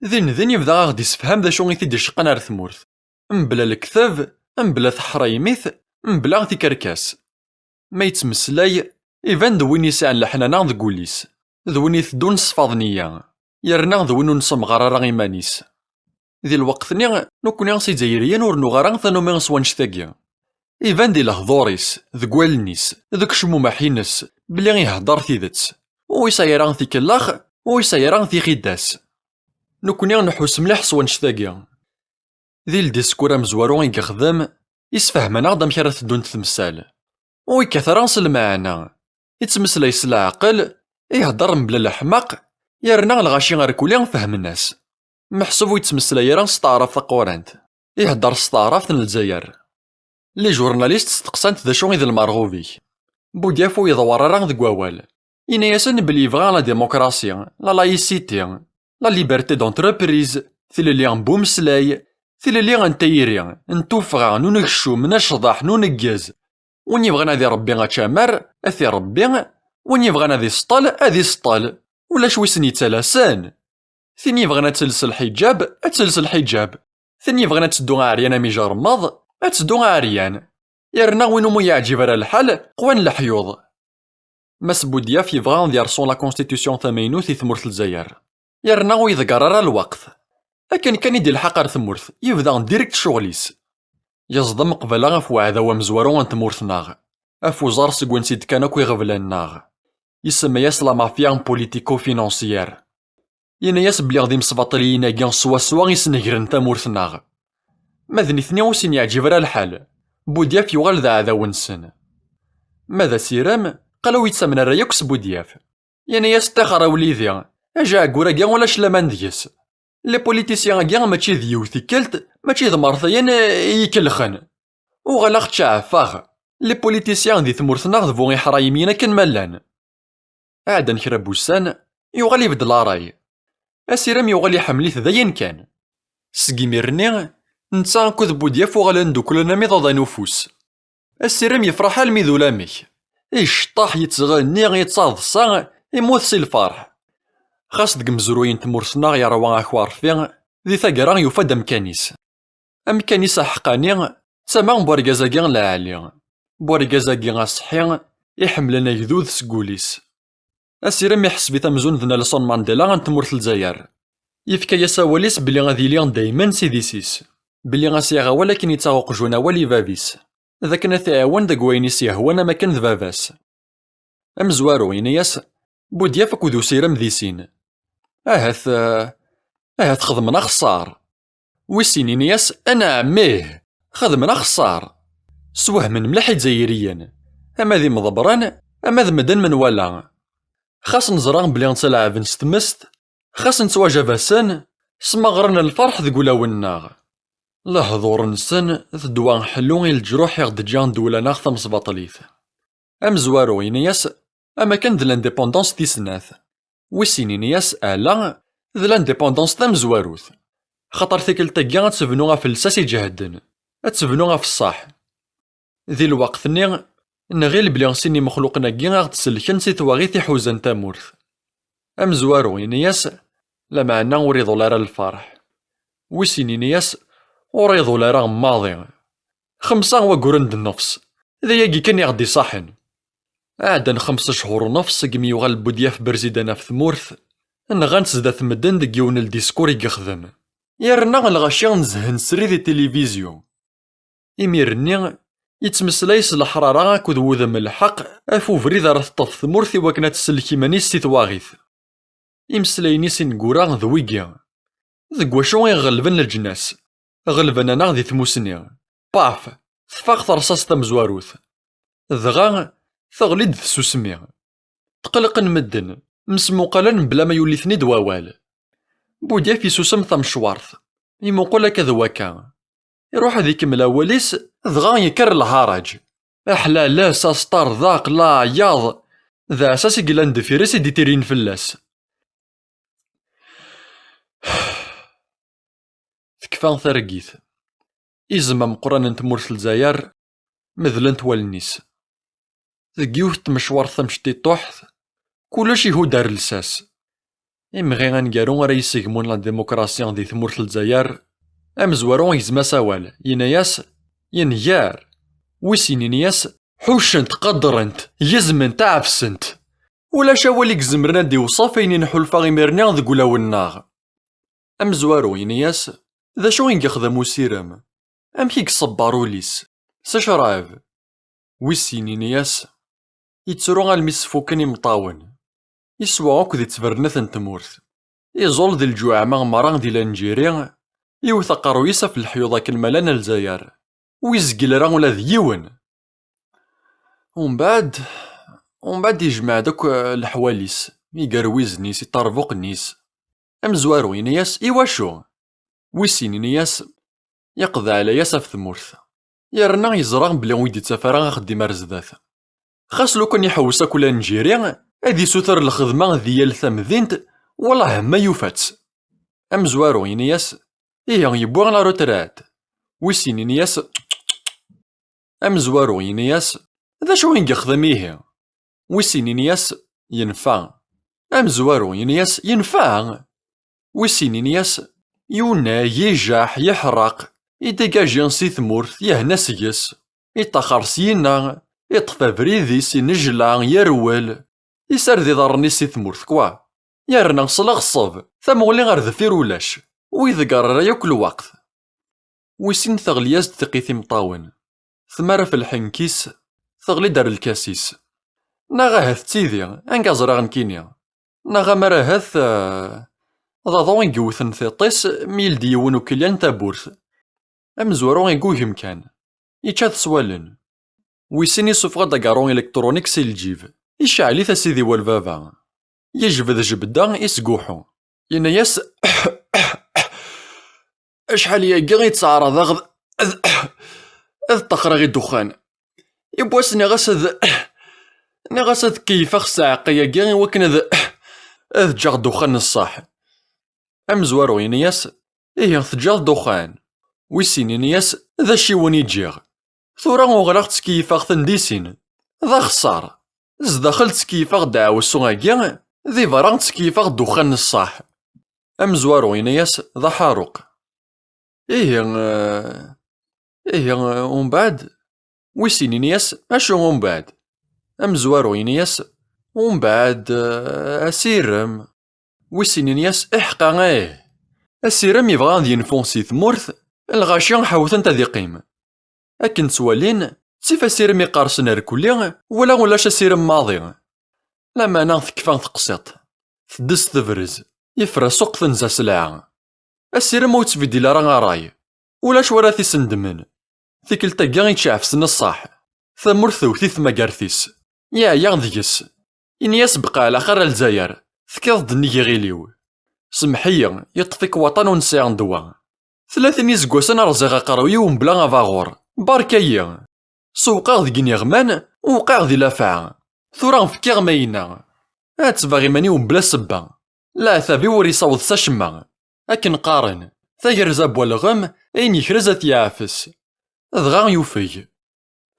Din din yebda a ɣ-d-issefham d acu i t-id-iceqqen ar tmurt. Mebla lekteb, mebla teḥraymit, mebla tikerkas. Ma yettmeslay, iban d win yesɛan leḥnana deg wul-is, d win iteddun s ṣṣfa d nneyya, yerna d win ur nessemɣar ara iman-is. Di lweqt-nni, nekkni s Izzayriyen ur nuɣ ara tanumi s wannect-agi. Iban di lehdur-is, deg wallen-is, deg ucmumeḥ-ines, belli ihedder tidet. Ur yesɛi ara tikellax, ur yesɛi ara tixidas. Nekkni nḥus mliḥ s wannect-agi. Di ldiskur amezwaru i yexdem, isfehmen-aɣ-d amek ara teddunt temsal. Ur yekkat ara s lmeɛna. Yettmeslay s leɛqel, ihedder mebla leḥmaq, yerna lɣaci arkuli fehmen-as. Meḥsub ur yettmeslay ara s taɛrabt taqurant. Ihedder s taɛrabt n Lezzayer. Les journalistes steqsan-t d acu i d lmerɣub-ik. Budyaf ur yeḍwar ara deg wawal. Yenna-yasen belli yebɣa la démocratie, la laïcité, la liberté d'entreprise, tilelli n bumeslay, tilelli n tayri, n tuffɣa, n unekcum, n acḍaḥ, n uneggez. Win yebɣan ad irebbi ačamar, ad t-irebbi. Win yebɣan ad iseṭṭel, ad iseṭṭel. Ulac wi sen-yettalasen. Tin yebɣan ad tels lḥiǧab, ad tels lḥiǧab. Tin yebɣan ad teddu ɛeryan am ijermeḍ, ad teddu ɛeryan. Yerna win umi yeɛǧib ara lḥal, qwan leḥyuḍ. Mass Budyaf yebɣa ad yerṣu la constitution tamaynut i tmurt Lezzayer. Yerna ur iḍegger ara lweqt. Akken kan i d-ilḥaq ar tmurt, yebda direct ccɣel-is. Yeẓdem qbala ɣef uɛdaw amezwaru n tmurt-nneɣ, ɣef uẓar seg wansi d-kkan akk iɣeblan-nneɣ. Isemma-yas la mafia politico-financière. Yenna-yas belli d imesbaṭliyen-agi swaswa i snegren tamurt-nneɣ. Ma d nitni ur sen-yeɛǧib ara lḥal, Budyaf yuɣal d aɛdaw-nsen. Ma d asirem, qal ur yettamen ara yakk s Budyaf. Yenna-yas ṭṭixer a wlidi, ajeɛgur-agi ulac laman deg-s. Les politiciens-agi mačči d yiwet tikkelt, mačči d mertayen i yi-kellxen. Uɣaleɣ ttceɛfeɣ. Les politiciens di tmurt-nneɣ d bu iḥraymiyen akken ma llan. Ɛeddan kra n wussan, yuɣal ibeddel ṛṛay. Asirem yuɣal iḥemmel-it d ayen kan. Seg imir-nni, netta akked Budyaf uɣalen ddukklen am iḍudan ufus. Asirem yefṛeḥ almi d ulamek. Iceṭṭeḥ, yettɣenni, yettaḍsa, immut si lfeṛḥ. Xas deg imezruyen n tmurt-nneɣ yerwa akwarfi, di taggara yufa-d amkan-is. Amkan-is aḥeqqani d tama n wergaz-agi lɛali, n wergaz-agi aṣeḥḥi iḥemmlen agdud seg wul-is. Asirem iḥseb-it amzun d Nelson Mandela n tmurt n Lezzayer. Yefka-yas awal-is belli ad yili daymen s idis-is, belli as-yaɣ awal akken yettaɣ uqjun awal i bab-is, d akken ad t-iɛawen deg wayen i s-yehwan am akken d baba-s. Amezwaru yenna-yas, Budyaf akked usirem di sin. Ahat, eh, ahat xedmen axeṣṣar. Wis sin yenna-yas, anɛam ih, xedmen axeṣṣar. Swehhmen mliḥ Izzayriyen, ama d imḍebbren, ama d medden menwala. Xas neẓra belli ttalaɛben s tmest, xas nettwajab-asen, smaɣren lferḥ deg ulawen-nneɣ. Lehdur-nsen d ddwa ḥellu i leǧruḥ i ɣ-d-ǧǧan ddewla-nneɣ tamesbaṭlit. Amezwaru yenna-yas, am akken d l'indépendance tis snat. Wis sin yenna-yas, ala, d l'indépendance tamezwarut. Xaṭer tikkelt-agi ad tebnu ɣef lsas iǧehden, ad tebnu ɣef ṣṣeḥ. Di lweqt-nni, nɣil belli sin imexluqen-agi a ɣ-d-selken si twaɣit iḥuzan tamurt. Amezwaru yenna-yas, lameɛna ur iḍul ara lferḥ. Wis sin yenna-yas, ur iḍul ara maḍi. Xemsa wagguren d nnefs, d ayagi kan i ɣ-d-iṣaḥen. Ɛeddan xems cchur u nefs segmi yuɣal Budyaf berzidan ɣef tmurt, nɣan-t zdat medden deg yiwen n ldiskur i yexdem. Yerna lɣaci nezhen srid i tilivizyu. Imir-nni, yettmeslay s leḥrara akked wudem n lḥeqq ɣef ubrid ara teṭṭef tmurt i wakken ad tsellek iman-is si twaɣit. Imeslayen-is ineggura d wigi. Deg wacu i ɣelben leǧnas? Ɣelben-aneɣ di tmusni. Paf! Tfaq terṣast tamezwarut. Dɣa, teɣli-d tsusmi. Tqelqen medden, msmuqalen mebla ma yuli-ten-id wawal. Budyaf isusem tamecwart, imuqel akka d wakka. Iruḥ ad ikemmel awal-is, dɣa yekker lharaǧ. Aḥlalas, asṭerḍeq, leɛyaḍ, d aɛessas i yellan deffir-is i d-ittirin fell-as. Tekfa targit. Izem ameqqran n tmurt n Lezzayer medlen-t wallen-is. Deg yiwet n tmecwart tamecṭiṭuḥt, kullec ihudd ar lsas. Imɣi aneggaru ara yessegmun la démocratie di tmurt n Lezzayer, amezwaru igzem-as awal, yenna-yas, yengar. Wis sin yenna-yas, ḥuccent, qaddrent, gezment, ɛefsent. Ulac awal i izemren ad d-iwṣef ayen i nḥulfa imir-nni deg ulawen-nneɣ. Amezwaru yenna-yas, d acu i yexdem usirem? Amek i iṣebber ul-is? S ccrab. Wis sin yenna-yas, yettru almi s-fuken imeṭṭawen. Iswa akk di ttbernat n tmurt. Iẓul di lǧuɛma merra di Lanǧiri, iwet aqerruy-is ɣef leḥyuḍ akken ma llan Lezzayer. Ur izgil ara ula d yiwen. Umbeɛd, umbeɛd ijmeɛ-d akk, eh, leḥwal-is, igerwizen-is, iṭerbuqen-is. Amezwaru yenna-yas, iwacu? Wis sin yenna-yas, yeqḍeɛ layas ɣef tmurt. Yerna yeẓra belli ur d-ittaf ara axeddim ar zdat. Xas lukan iḥewwes akk Lanǧiri, ad isuter lxedma di yal tamdint, wellah ma yufa-tt. Amezwaru yenna-yas, ihi yewwi la retraite. Wis sin yenna-yas, amezwaru yenna-yas, d acu i yexdem ihi? Wis sin yenna-yas, yenfa. Amezwaru yenna-yas, yenfa? Wis sin yenna-yas, yunag, ijaḥ, yeḥreq, idégaji si tmurt, yehna seg-s, iṭaxer syinna, iṭṭef abrid-is, inejla, yerwel, isard iḍarren-is si tmurt, kwa. Yerna s leɣṣeb, tamuɣli ar deffir ulac, ur iḍegger ara yakk lweqt. Wis sin teɣli-yas-d tiqqit imeṭṭawen. Tmar ɣef lḥenk-is, teɣli-d ar lkas-is. Neɣ ahat d tidi, anga ẓriɣ nekkini. Neɣ amar ahat, eh, d aḍu i yewten tiṭ-is mi yeldi yiwen ukilyan tawwurt. Amezwaru igugem kan. Yečča-t s wallen. Wis sin isuffeɣ-d agaru elektronik si lǧib. Iceɛl-it a sidi wa lbaba. Yejbed jebda, isguḥu. Yenna-yas: "Acḥal yagi i ttɛaraḍeɣ ad, ad, ad ṭṭaxreɣ i ddexxan. Yiwwas nniɣ-as ad, nniɣ-as ad keyyfeɣ ssaɛqa-agi i wakken ad, ad ǧǧeɣ ddexxan n ṣṣeḥ." Amezwaru yenna-yas: "Ihi teǧǧiḍ ddexxan?" Wis sin yenna-yas: "D aciwen i ǧǧiɣ. Tura uɣaleɣ ttkeyyfeɣ-ten di sin. D axeṣṣar. Zdaxel ttkeyyfeɣ ddeɛwessu-agi, di berra ttkeyyfeɣ ddexxan n ṣṣeḥ." Amezwaru yenna-yas: "D aḥaruq." "Ihi, eh, ihi, eh, umbeɛd?" Wis sin yenna-yas: "Acu umbeɛd?" Amezwaru yenna-yas: "Umbeɛd, eh, asirem." Wis sin yenna-yas: "Iḥqa ih. Asirem yebɣa ad yenfu si tmurt, lɣaci ḥewwten-t ad iqqim. Akken ttwalin, ttif asirem iqersen ar kulli, wala ulac asirem maḍi." Lameɛna tekfa teqsiṭ, teddez tebrez, yefra ssuq tenza sselɛa. Asirem ur yettbeddil ara ṛṛay. Ulac wara t-isendmen. Tikkelt-agi i tt-iɛefsen ṣṣeḥ. Tamurt tewwet-it tmagart-is. Yeɛya deg-s. Ini-as: "Bqa ɛla xir a Lezzayer, tefkiḍ-d nnig iɣil-iw. Semmeḥ-iyi, yeṭṭef-ik waṭan ur nesɛi ddwa. Tlatin iseggasen rẓiɣ aqerruy-iw mebla abaɣur. Berka-yi. Sewqeɣ deg iniɣman, wqiɣ di lafaɛ. Tura fkiɣ mayna. Ɛettbeɣ iman-iw mebla ssebba. Leɛtab-iw ur isaweḍ s acemma. Akken qqaren, tagerza n walɣem, ayen yekrez ad t-yeɛfes." Dɣa yufeg.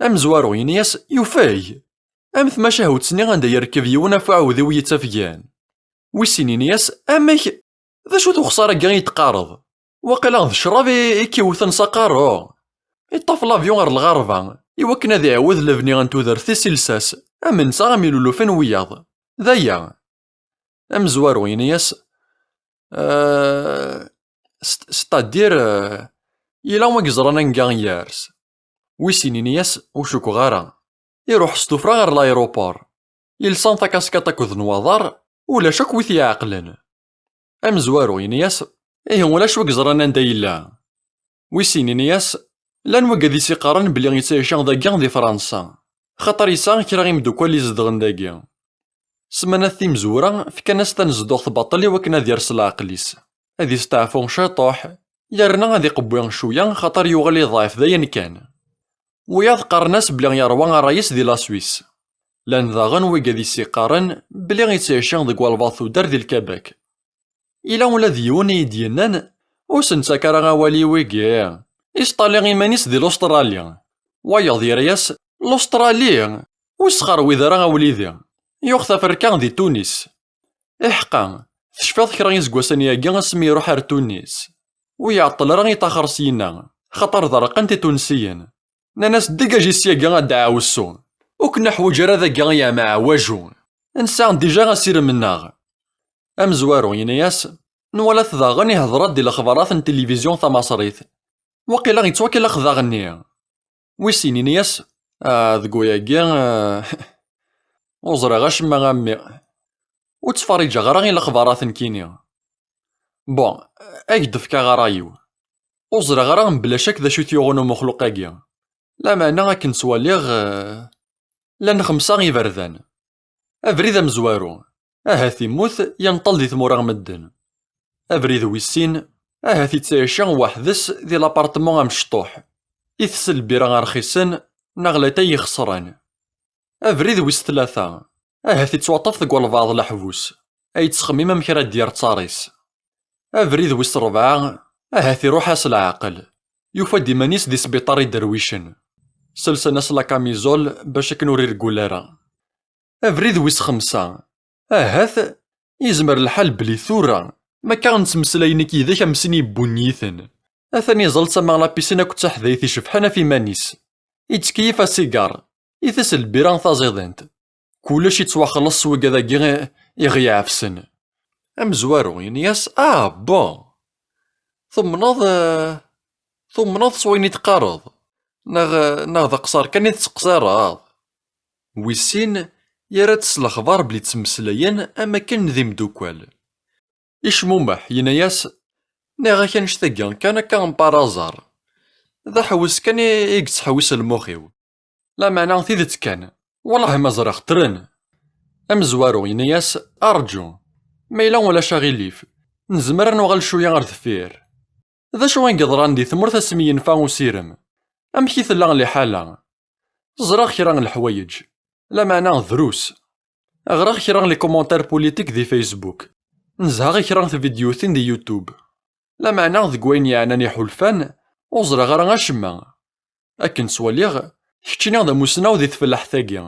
Amezwaru yenna-yas: "Yufeg! Am tmacahut-nni anda yerkeb yiwen ɣef uɛewdiw yettafgen." Wis sin yenna-yas: "Amek? D acu-t uxṣar-agi i d-teqqareḍ? Waqila d ccrab i, i k-iwten s aqerru." Iṭṭaf l'avion ɣer lɣerba, iwakken ad iɛawed lebni n tudert-is i lsas, am netta am ilulufen wiyaḍ. D aya. Amezwaru yenna-yas: "Euh, c'est-, c'est-à-dire, euh, yella wa yeẓran anga yers." Wis sin yenna-yas: "Ur cukkeɣ ara." Iruḥ s tuffra ɣer l'aéroport. Yelsa takaskiṭ akked nnwaḍer, ulac akk wi t-iɛeqlen. Amezwaru yenna-yas: "Ihi ulac wi yeẓran anda yella." Wis sin yenna-yas: "Llan wigad i s-iqqaren belli yettɛici dagi di Fransa, xaṭer yesɛa kra imeddukal izedɣen dagi." Ssmanat timezwura fkan-as tanezduɣt baṭel i wakken ad yers leɛqel-is, ad isteɛfu ciṭuḥ, yerna ad iqewwi cwiya xaṭer yuɣal iḍɛef d ayen kan. Wiyaḍ qqaren-as belli yerwa ṛṛay-is di la Suisse. Llan daɣen wigad i s-iqqaren belli yettɛici deg walbaɛḍ tuddar di Lkabak. Yella ula d yiwen i yi-d-yennan: "Ur s-nettak ara awal i wigi, isṭali iman-is di Lustṛali." Wayeḍ yerra-yas: "Lustṛali? Ur sxerwid ara a wlidi, yuɣ taferka di Tunis." Iḥqa, tecfiḍ kra iseggasen-agi asmi iruḥ ar Tunis, ur iɛeṭṭel ara iṭaxer syina, xaṭer ḍerqen-t Itunsiyen. Nnan-as: "Dégagez syagi a ddeɛwessu, ur k-neḥwaǧ ara dagi ay ameɛwaju, nesɛa dija asirem-nneɣ." Amezwaru yenna-yas: "Nwala-t daɣen ihedder-d di lexbarat n tilivizyu tamaṣrit, waqila yettwakellix daɣenni." Wis sin yenna-yas: "Ah, deg wayagi, ah, ur ẓriɣ acemma a mmi, ur ttferriǧeɣ ara i lexbarat nekkini. Bon, ad k-d-fkeɣ ṛṛay-iw. Ur ẓriɣ ara mebla cak d acu i t-yuɣen umexluq-agi. Lameɛna akken ttwaliɣ, eh, llan xemsa iberdan. Abrid amezwaru, ahat immut, yenṭel di tmura n medden. Abrid wis sin, ahat ittɛici weḥd-s di l'apartement amecṭuḥ, itess lbira rxisen neɣ latay ixesren. Abrid wis tlata, ahat ittwaṭṭef deg walbaɛḍ leḥbus, ay yettxemmim amek ara d-yerr ttar-is. Abrid wis rebɛa, ahat iruḥ-as leɛqel, yufa-d iman-is di sbiṭar iderwicen, selsen-as la camisole bac akken ur ireggel ara. Abrid wis xemsa, ahat yezmer lḥal belli tura, ma akka nettmeslay nekk yid-k am sin yebbunyiten, atan iẓẓel tama la piscine akked taḥdayt icebḥen ɣef iman-is, ittkeyyif asigar, itess lbira taẓidant. Kullec ittwaxelleṣ s wigad-agi i ɣ-iɛefsen. Amezwaru yenna-yas: "Ah, bon! Tumneḍ, eh, tumneḍ s wayen i teqqareḍ? Neɣ, neɣ d aqeṣṣer kan i tettqeṣṣireḍ?" Wis sin, yerra-d s lexbar belli ttmeslayen am akken d imdukkal. Icmumeḥ, yenna-yas: "Nniɣ-ak annect-agi kan akka n par hasard. D aḥewwes kan i, i yettḥewwis lmux-iw. Lameɛna tidet kan, wellah ma ẓriɣ ttren." Amezwaru yenna-yas: "Arǧu, ma yella ulac aɣilif, nezmer ad nuɣal cwiya ar deffir. D acu i yeḍran di tmurt asmi yenfa usirem? Amek i tella liḥala? Ẓriɣ kra n leḥwayeǧ, lameɛna drus. Ɣriɣ kra n les commentaires politiques di Facebook. Nezha i kra n tvidyutin di YouTube. Lameɛna deg wayen yeɛnan iḥulfan, ur ẓriɣ ara acemma. Akken ttwaliɣ, keččini d amussnaw di tfellaḥt-agi.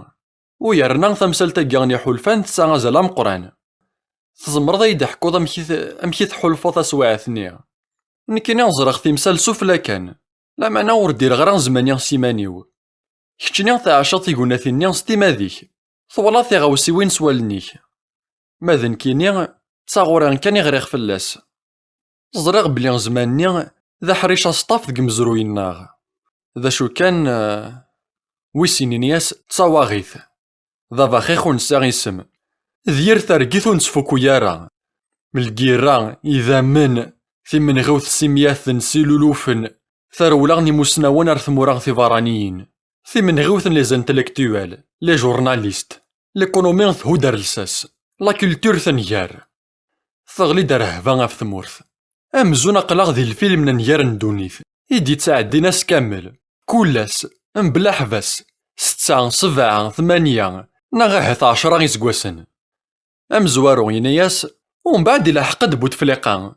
U yerna tamsalt-agi n iḥulfan tesɛa azal ameqqran. Tzemreḍ ad yi-d-teḥkuḍ amek i t-, amek i tḥulfuḍ taswiɛt-nni? Nekkini ẓriɣ timsal sufella kan, lameɛna ur ddireɣ ara zzman-iw s iman-iw. Keččini tɛaceḍ tigunnatin-nni s timmad-ik, twalaḍ tiɣawsiwin s wallen-ik. Ma d nekkini, d taɣuri kan i ɣriɣ fell-as. Ẓriɣ belli zzman-nni d aḥric aseṭṭaf deg umezruy-nneɣ. D acu kan, eh, wis inin-as d tawaɣit. D abaxix ur nesɛi isem. D yir targit ur nettfukuy ara. Lgirra, idammen, timenɣiwt s imyaten s ilulufen, tarewla n imusnawen ar tmura tiberraniyin, timenɣiwt n les intellectuels, les journalistes, l'économie thudd ar lsas, la culture tenger. Teɣli-d rrehba ɣef tmurt. Amzun aql-aɣ di lfilm n nnger n ddunit i d-yettɛeddin ass kamel, kul ass, mebla ḥbas, setta, sebɛa, tmanya, neɣ ahat ɛecra iseggasen. Amezwaru yenna-yas: "Umbeɛd ilḥeq-d Butefliqa,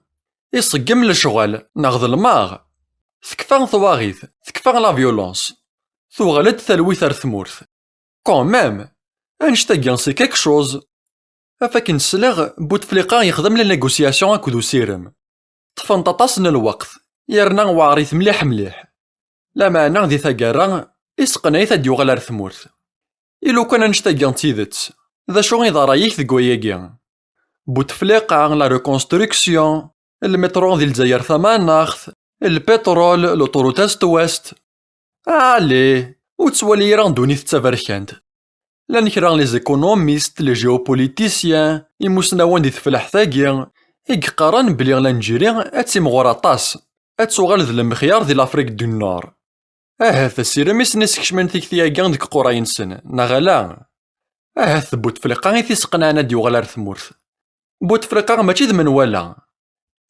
iṣeggem lecɣal neɣ d lmeɣ. Tekfa twaɣit, tekfa la violence. Tuɣal-d talwit ar tmurt. Quand même, annect-agi c'est quelque chose." Af akken sliɣ, Butefliqa yexdem la négociation akked usirem. Ṭṭfent aṭas n lweqt, yerna weɛrit mliḥ mliḥ. Lameɛna di taggara, iseqneɛ-it ad d-yuɣal ar tmurt. I lukan annect-agi d tidet, d acu i d ṛṛay-ik deg wayagi? Butefliqa, la reconstruction, lmitṛu di Lezzayer tamaneɣt, lpiṭrul, l'autoroute est-ouest. Allez, ur ttwali ara ddunit d taberkant. Llan kra n les économistes, les géopoliticiens, imusnawen di teflaḥt-agi, i yeqqaren belli Lanǧiri ad timɣur aṭas, ad tuɣal d lemxyar di l'Afrique du Nord. Ahat asirem i sen-iskecmen tikti-agi deg iqurray-nsen, neɣ ala? Ahat d Butefliqa i t-iseqnaɛen ad d-yuɣal ar tmurt. Butefliqa mačči d menwala.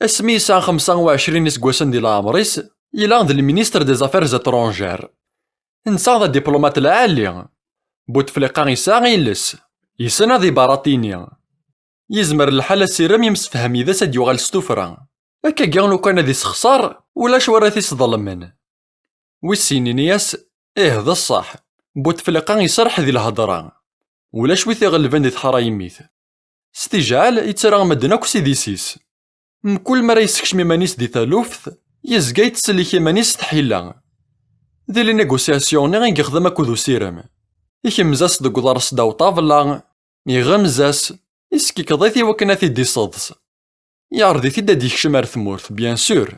Asmi yesɛa xemsa u ɛecrin iseggasen di leɛmer-is, yella d lministre des Affaires étrangères. Netta d adiplumate lɛali. Butefliqa yesɛa iles, yessen ad ibaratini. Yezmer lḥal asirem yemsefham yid-s ad d-yuɣal s tuffra. Akkagi lukan ad isexṣer, ulac wara t-isḍelmen. Wis sin ini-as: "Ih, d ṣṣeḥ. Butefliqa iserreḥ di lhedra. Ulac wi t-iɣelben di teḥrayemit." S tijɛal, yettra medden akk s idis-is. Mkul mi ara yessekcem iman-is di taluft, yezga yettsellek iman-is s tḥila. Di les négociations-nni i yexdem akked usirem. Ikemmez-as deg uḍar sdaw ṭṭabla, iɣemz-as, iskikeḍ-it i wakken ad t-id-iseḍs. Yeɛreḍ-it-id ad d-yekcem ar tmurt, bien sûr.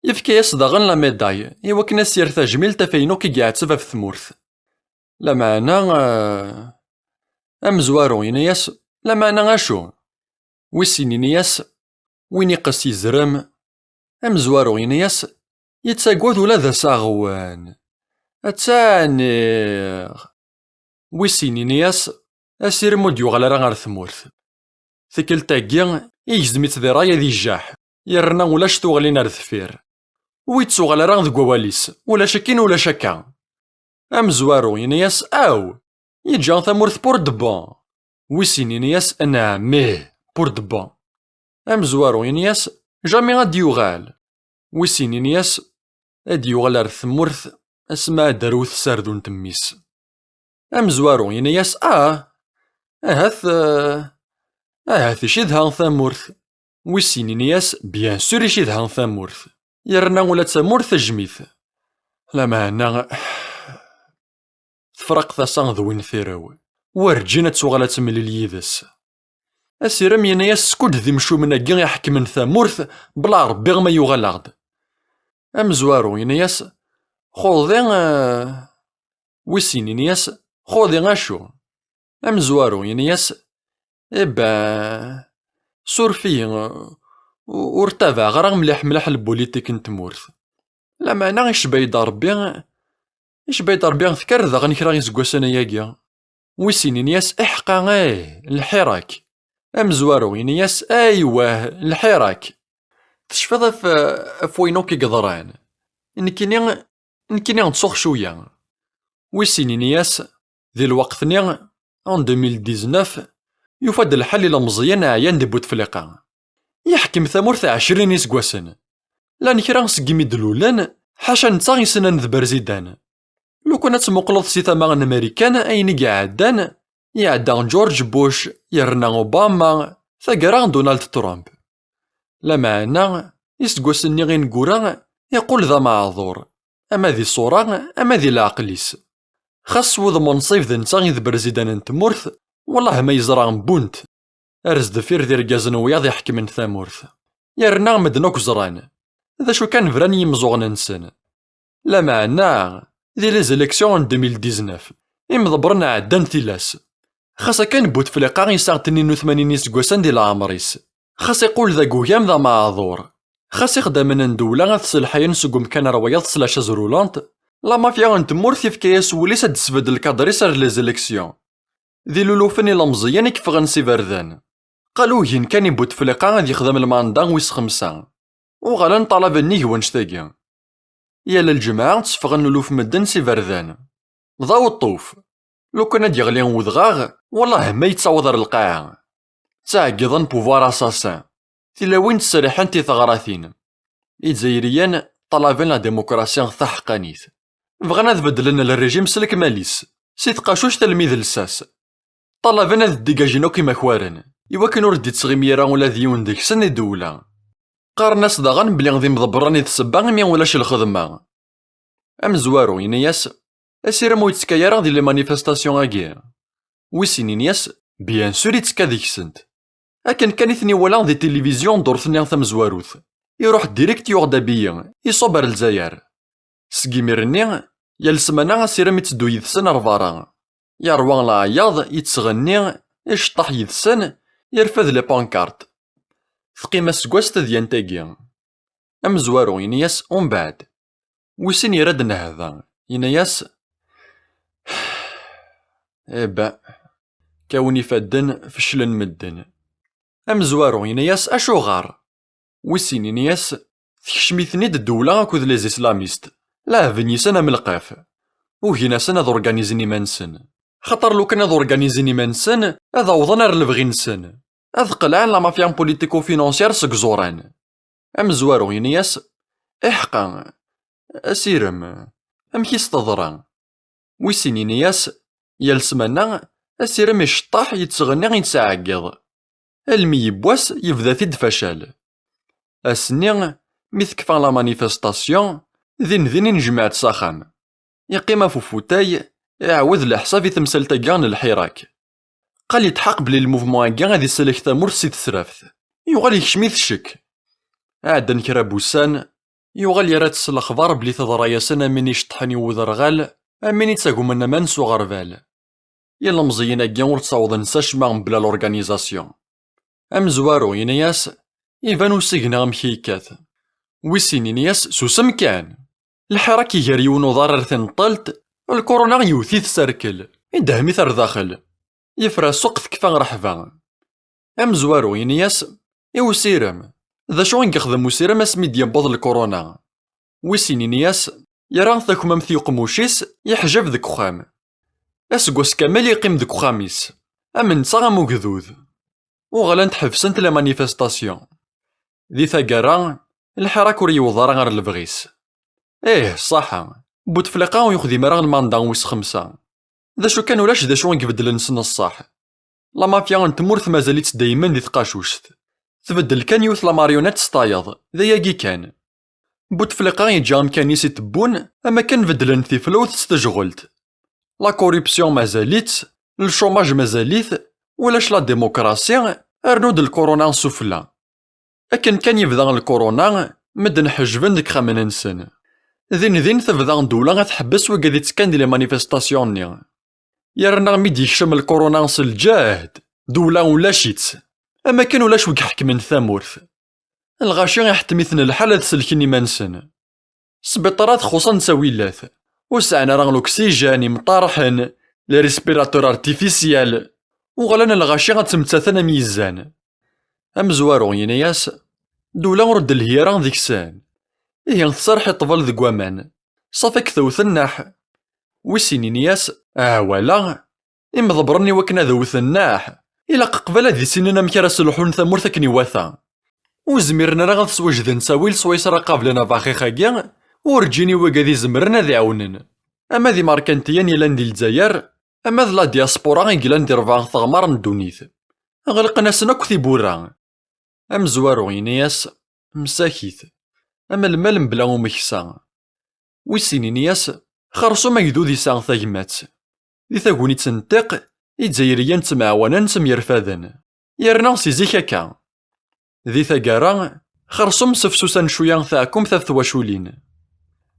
Yefka-yas daɣen la médaille i wakken ad s-yerr tajmilt ɣef wayen akk i iɛetteb ɣef tmurt. Lameɛna, eh, amezwaru yenna-yas: "Lameɛna acu?" Wis sin yenna-yas: "Win iqqes yezrem." Amezwaru yenna-yas: "Yettagad ula d asaɣwan." Attaniɣ. Wis sin yenna-yas: "Asirem ur d-yuɣal ara ɣer tmurt." Tikkelt-agi, igzem-itt di ṛṛay ad ijjaḥ, yerna ulac tuɣalin ar deffir. Ur yettuɣal ara deg wawal-is, ulac akin ulac akka. Amezwaru yenna-yas: "Aw, yeǧǧa tamurt pour de bon." Wis sin yenna-yas: "Nɛam, ih, pour de bon." Amezwaru yenna-yas: "Jamais ad d-yuɣal." Wis sin yenna-yas: "Ad d-yuɣal ar tmurt asmi ad d-terwet tserdunt mmi-s." Amezwaru yenna-yas: "Ah, ahat, eh, ahat icedha tamurt." Wis sin yenna-yas: "Bien sûr icedha tamurt. Yerna ula d tamurt tejjem-it." Lameɛna, tefraq tasa d win tirew. Werǧin ad tuɣal ad temlil yid-s. Asirem yenna-yas: "Skud d imcumen-agi iḥekmen tamurt, bla Ṛebbi ma yuɣal-aɣ-d." Amezwaru yenna-yas: "Xudi, eh," wis sin yenna-yas: "Xudi acu?" Amezwaru yenna-yas: "Iba, suref-iyi, ur tabaɛeɣ ara mliḥ mliḥ lbulitik n tmurt. Lameɛna icba-yi-d Ṛebbi, icba-yi-d Ṛebbi tkerrdeɣ kra iseggasen ayagi." Wis sin yenna-yas: "Iḥqa, ih, lḥirak." Amezwaru yenna-yas: "Aywah, lḥirak. Tecfiḍ ɣef, ɣef wayen akk i yeḍran? Nekkini, nekkini ttsuɣ cwiya." Wis sin yenna-yas: "Di lweqt-nni, en deux mille dix-neuf, yufa-d lḥal ilemẓiyen ɛyan di Butefliqa. Yeḥkem tamurt ɛecrin iseggasen. Llan kra seg imi d-lulen, ḥaca netta i ssnen d berzidan. Lukan ad tmuqleḍ si tama n Marikan ayen i iɛeddan, iɛedda George Bush, yerna Obama, taggara Donald Trump. Lameɛna, iseggasen-nni ineggura, iqqul d ameɛḍur, ama di ṣṣura, ama di leɛqel-is. Xas s wudem unṣib d netta i d berzidan n tmurt, wellah ma yeẓra bunt. Ar sdeffir d irgazen wiyaḍ iḥekmen tamurt. Yerna medden akk ẓran. D acu kan bran i yimeẓẓuɣen-nsen. Lameɛna, di les élections n deux mille dix-neuf, imḍebbren ɛeddan tilas. Xas akken Butefliqa yesɛa tnin u tmanyin iseggasen di leɛmer-is. Xas iqqul d agugam d ameɛḍur. Xas ixeddamen n ddewla ad t-sselḥayen seg umkan ar wayeḍ s la chaise roulante, la mafia n tmurt yefka-yas wul-is ad d-tesbedd lkader-is ar les élections. D ilulufen ilemẓiyen i yeffɣen s iberdan. Qal ugin kan i Butefliqa ad yexdem lmanda wis xemsa. Uɣalen ṭalaben nnig wannect-agi. Yal lǧemɛa tteffɣen uluf medden s iberdan. D aweṭṭuf. Lukan ad d-yeɣli udɣaɣ, wellah ma yettaweḍ ar lqaɛa. Ttɛeggiḍen pouvoir assassin. Tilawin ttserriḥent i teɣratin. Izzayriyen ṭalaben la démocratie taḥeqqanit. Bɣan ad beddlen lrijim s lekmal-is, si tqacuct almi d lsas. Ṭalaben ad ddigajen akk imakaren, iwakken ur d-ittɣimi ara ula d yiwen deg-sen i ddewla. Qqaren-as daɣen belli d imḍebbren i d ssebba imi ulac lxedma. Amezwaru yenna-yas: "Asirem ur yettekka ara di les manifestations-agi?" Wis sin yenna-yas: "Bien sûr yettekka deg-sent. Akken kan i ten-iwala di tilivizyu n ddurt-nni tamezwarut, iruḥ direct yuɣ-d abiyi, iṣubb ar Lezzayer. Seg imir-nni, yal ssmana asirem itteddu yid-sen ar berra. Yerwa leɛyaḍ, yettɣenni, iceṭṭeḥ yid-sen, yerfed les pancartes. Teqqim aseggas tedyant-agi." Amezwaru yenna-yas umbeɛd. Wis sin yerra-d nnehda, yenna-yas: "Eba, kawen ifadden feclen medden." Amezwaru yenna-yas: "Acuɣer?" Wis sin yenna-yas: "Tekcem-iten-id ddewla akked les islamistes, leɛben yis-sen am lqaf. Ugin-asen ad organizen iman-nsen. Xaṭer lukan ad organizen iman-nsen, ad awḍen ar lebɣi-nsen. Ad qelɛen la mafia politico-financière seg iẓuran." Amezwaru yenna-yas: "Iḥqa, asirem, amek i s-teḍra?" Wis sin yenna-yas: "Yal ssmana, asirem iceṭṭeḥ, yettɣenni, yettɛeggiḍ. Almi yiwwas, yebda-t-id facal. Ass-nni, mi tekfa la manifestation, din din i nejmeɛ-d s axxam." Yeqqim ɣef ufutay, iɛawed leḥsab i temsalt-agi n lḥirak. Qal yetḥaq belli lmuvement-agi ad isellek tamurt si tesraft. Yuɣal yekcem-it ccek. Ɛeddan kra n wussan, yuɣal yerra-d s lexbar belli teḍra-yasen am win iceṭṭḥen i uderɣal, am win ittagmen aman s uɣerbal. Ilemẓiyen-agi ur ttawḍen s acemma mebla l'organisation. Amezwaru yenna-yas: "Iban usigna amek i yekkat." Wis sin yenna-yas: "Susem kan! Lḥirak iger yiwen uḍar ar tineṭṭalt, lkuruna yewwet-it s rrkel, idehhem-it ar daxel. Yefra ssuq tekfa rreḥba." Amezwaru yenna-yas: "I usirem, d acu i yexdem usirem asmi d-yewweḍ lkuruna?" Wis sin yenna-yas: "Yerra takmamt i uqemmuc-is, yeḥjab deg uxxam. Aseggas kamel yeqqim deg uxxam-is, am netta am ugdud." Uɣalent ḥebsent les manifestations. Di taggara, lḥirak ur yewweḍ ara ɣer lebɣi-s. Ih, ṣṣaḥa, Butefliqa ur yexdim ara lmanda wis xemsa. D acu kan, ulac d acu i ibeddlen s neṣṣaḥ. La mafia n tmurt mazal-itt daymen di tqacuct. Tbeddel kan yiwet la marionnette s tayeḍ, d ayagi kan. Butefliqa yeǧǧa amkan-is i tebbun, am akken beddlen tiflewt s tejɣelt. La corruption mazal-itt, le chômage mazal-it, ulac la démocratie, rnu-d lkuruna sufella. Akken kan yebda lkuruna, medden ḥejben deg ixxamen-nsen. Din din tebda ddewla ad tḥebbes wigad ittekkan di les manifestations-nni. Yerna mi d-yekcem lkuruna s lǧehd, ddewla ulac-itt. Am akken ulac wi iḥekmen tamurt. Lɣaci iḥettem-iten lḥal ad selken iman-nsen. Sbiṭarat xuṣṣen ttawilat. Ur sɛan ara l'oxygène, imṭarḥen, les respirateurs artificiels. Uɣalen lɣaci ad ttmettaten am yizan. Amezwaru yenna-yas: "Ddewla ur d-telhi ara deg-sen. Ihi tserreḥ i ṭṭbel deg waman. Ṣafi ad k-tewwet nneḥ." Wis sin yenna-yas: "Ah, wala, imḍebbren i wakken ad wten nneḥ, ilaq qbal ad issinen amek ara s-lḥun tamurt akken iwata. Ur zmiren ara ad swejden ttawil swayes ara qablen abaxix-agi, urǧin i wigad izemren ad iɛawnen. Ama d imerkantiyen yellan di Lezzayer, ama d la diaspora i yellan di rebɛa teɣmar n ddunit. Ɣelqen-asen akk tiwwura." Amezwaru yenna-yas: "Msakit, am lmal mebla umeksa." Wis sin yenna-yas: "Xersum agdud yesɛa tagmat. Di tagnit n tiq, Izzayriyen ttemɛawanen, ttemyerfaden. Yerna si zik akka. Di taggara, xersum sefsusan cwiya taɛkumt ɣef twaculin."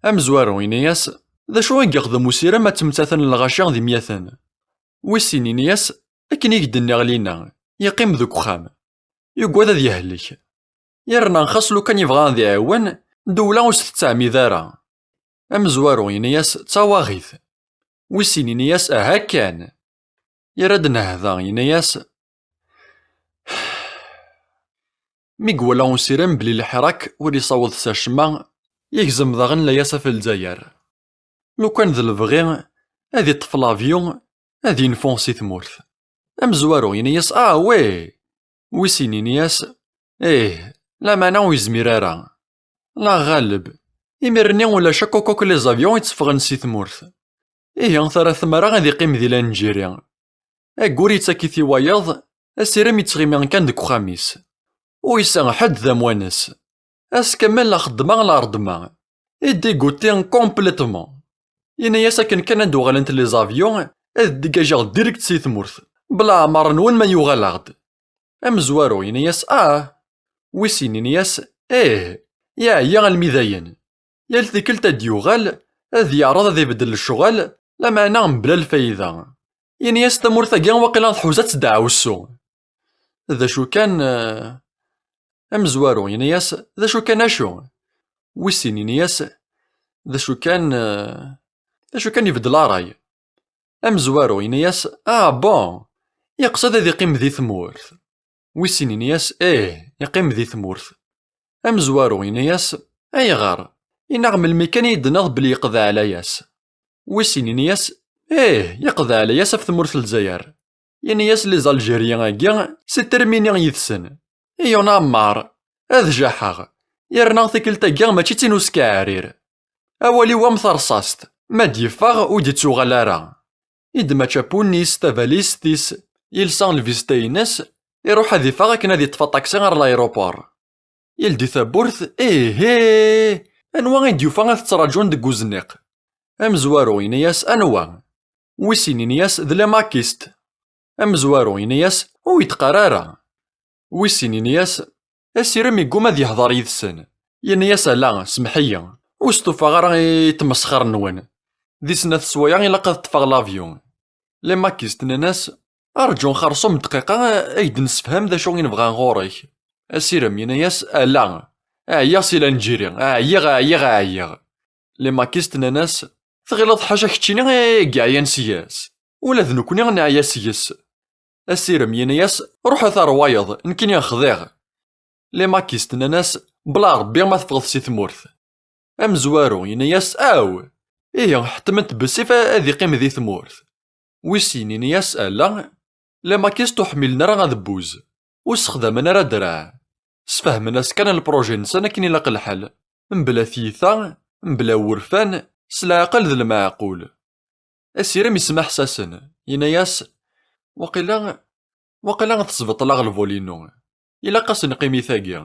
Amezwaru yenna-yas: "D acu i yexdem usirem ad ttmettaten lɣaci d imyaten?" Wis sin yenna-yas: "Akken i k-d-nniɣ lina, yeqqim deg uxxam. Yugad ad yehlek. Yerna xas lukan yebɣa ad iɛiwen, ddewla ur s-tettɛemmid ara." Amezwaru yenna-yas: "D tawaɣit." Wis sin yenna-yas: "Aha kan." Yerra-d nnehda, yenna-yas: "Mi iwala usirem belli leḥrak ur isaweḍ s acemma, yegzem daɣen layas ɣef Lezzayer. Lukan d lebɣi, ad iṭṭef l'avion, ad yenfu si tmurt." Amezwaru yenna-yas: "Ah, ouais!" Wis sin yenna-yas: "Ih, lameɛna ur yezmir ara. La ɣaleb, imir-nni ulac akk akk les avions yetteffɣen si tmurt. Ihi tara tmara ad iqqim di Lanǧiri. Aggur yettak-it i wayeḍ, asirem yettɣimi kan deg uxxam-is. Ur yesɛi ḥedd d amwanes. Ass kamel la xeddma la reddma." I dégoûté complètement. Yenna-yas: "Akken kan ad d-uɣalent les avions, ad dégagéɣ direct si tmurt. Bla ɛmar-nwen ma yuɣal-aɣ-d." Amezwaru yenna-yas: "Ah!" Wis sin yenna-yas: "Ih, yeɛya almi dayen. Yal tikkelt ad d-yuɣal, ad yeɛreḍ ad ibeddel lecɣal, lameɛna mebla lfayda. Yenna-yas: 'Tamurt-agi waqila tḥuza-tt ddeɛwessu.'" D acu kan, eh, amezwaru yenna-yas: "D acu kan acu?" Wis sin yenna-yas: "D acu kan, eh, d acu kan ibeddel ṛṛay." Amezwaru yenna-yas: "Ah, bon, yeqsed ad iqqim di tmurt." Wis sin yenna-yas: "Ih, yeqqim di tmurt." Amezwaru yenna-yas: "Ayɣer? Inaɣ melmi kan i yi-d-tenniḍ belli yeqḍeɛ layas." Wis sin yenna-yas: "Ih, yeqḍeɛ layas ɣef tmurt n Lezzayer." Yenna-yas: "Les Algériens-agi, c'est terminé yid-sen. Iyon Ammar, ad jaḥeɣ. Yerna tikkelt-agi mačči d tin uskaɛrir. Awal-iw am terṣast, ma d-yeffeɣ ur d-ittuɣal ara." Yeddem ačapu-nni-s, tabalizt-is, yelsa lvista-ines, iruḥ ad iffeɣ akken ad iṭṭef aṭaksi ɣer l'aéroport. Yeldi tawwurt, ih, ih! Anwa i d-yufa ad t-ttraǧun deg uzniq? Amezwaru yenna-yas: "Anwa?" Wis sin yenna-yas: "D les maquistes." Amezwaru yenna-yas: "Ur yi-d-qqar ara." Wis sin yenna-yas: "Asirem yegguma ad yehḍer yid-sen." Yenna-yas: "Ala, semmeḥ-iyi, ur stufaɣ ara i tmesxer-nwen. Di snat sswayeɛ ilaq ad ṭṭfeɣ l'avion." Les maquistes nnan-as: "Arǧu xersum dqiqa, ad k-d-nessefhem d acu i nebɣa ɣur-k." Asirem yenna-yas: "Ala, ɛyiɣ si Lanǧiri, ɛyiɣ, ɛyiɣ, ɛyiɣ." Les maquistes nnan-as: "Tɣileḍ ḥaca keččini i yeɛyan seg-s? Ula d nekkni neɛya seg-s." Asirem yenna-yas: "Ruḥ a t-rwayeḍ, nekkini xḍiɣ." Les maquistes nnan-as: "Bla Ṛebbi ma teffɣeḍ si tmurt." Amezwaru yenna-yas: "Aw! Ihi ḥettmen-t bessif ad iqqim di tmurt." Wis sin yenna-yas: "Ala, les maquistes ur ḥmilen ara adebbuz, ur ssexdamen ara ddreɛ. Sfehmen-as kan lpruji-nsen akken ilaq lḥal, mebla tiyita, mebla wurfan, s leɛqel d lmeɛqul." Asirem yesmeḥs-asen, yenna-yas: "Waqila, waqila tesbeṭleɣ lvol-inu. Ilaq ad s-neqqim i tagi."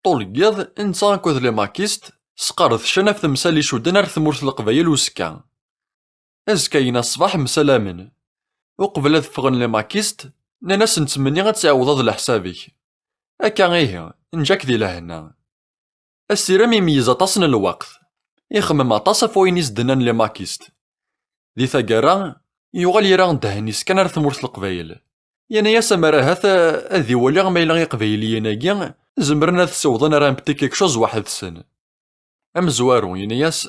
Ṭul n yiḍ, netta akked les maquistes sqerdcen ɣef temsal icudden ar tmurt n Leqbayel uzekka. Azekka-yin ṣṣbeḥ msalamen. Uqbel ad ffɣen les maquistes, nnan-as: "Nettmenni ad tɛiwdeḍ leḥsab-ik. Akka ihi, nǧak di lehna." Asirem imeyyez aṭas n lweqt. Ixemmem aṭas ɣef wayen i s-d-nnan les maquistes. Di taggara, Yuɣal yerra ddehn-is kan ar tmurt n Leqbayel. Yenna-yas amer ahat, eh, ad iwali ma yella Iqbayliyen-agi zemren ad ssiwḍen ar un petit quelque chose weḥd-sen. Amezwaru yenna-yas,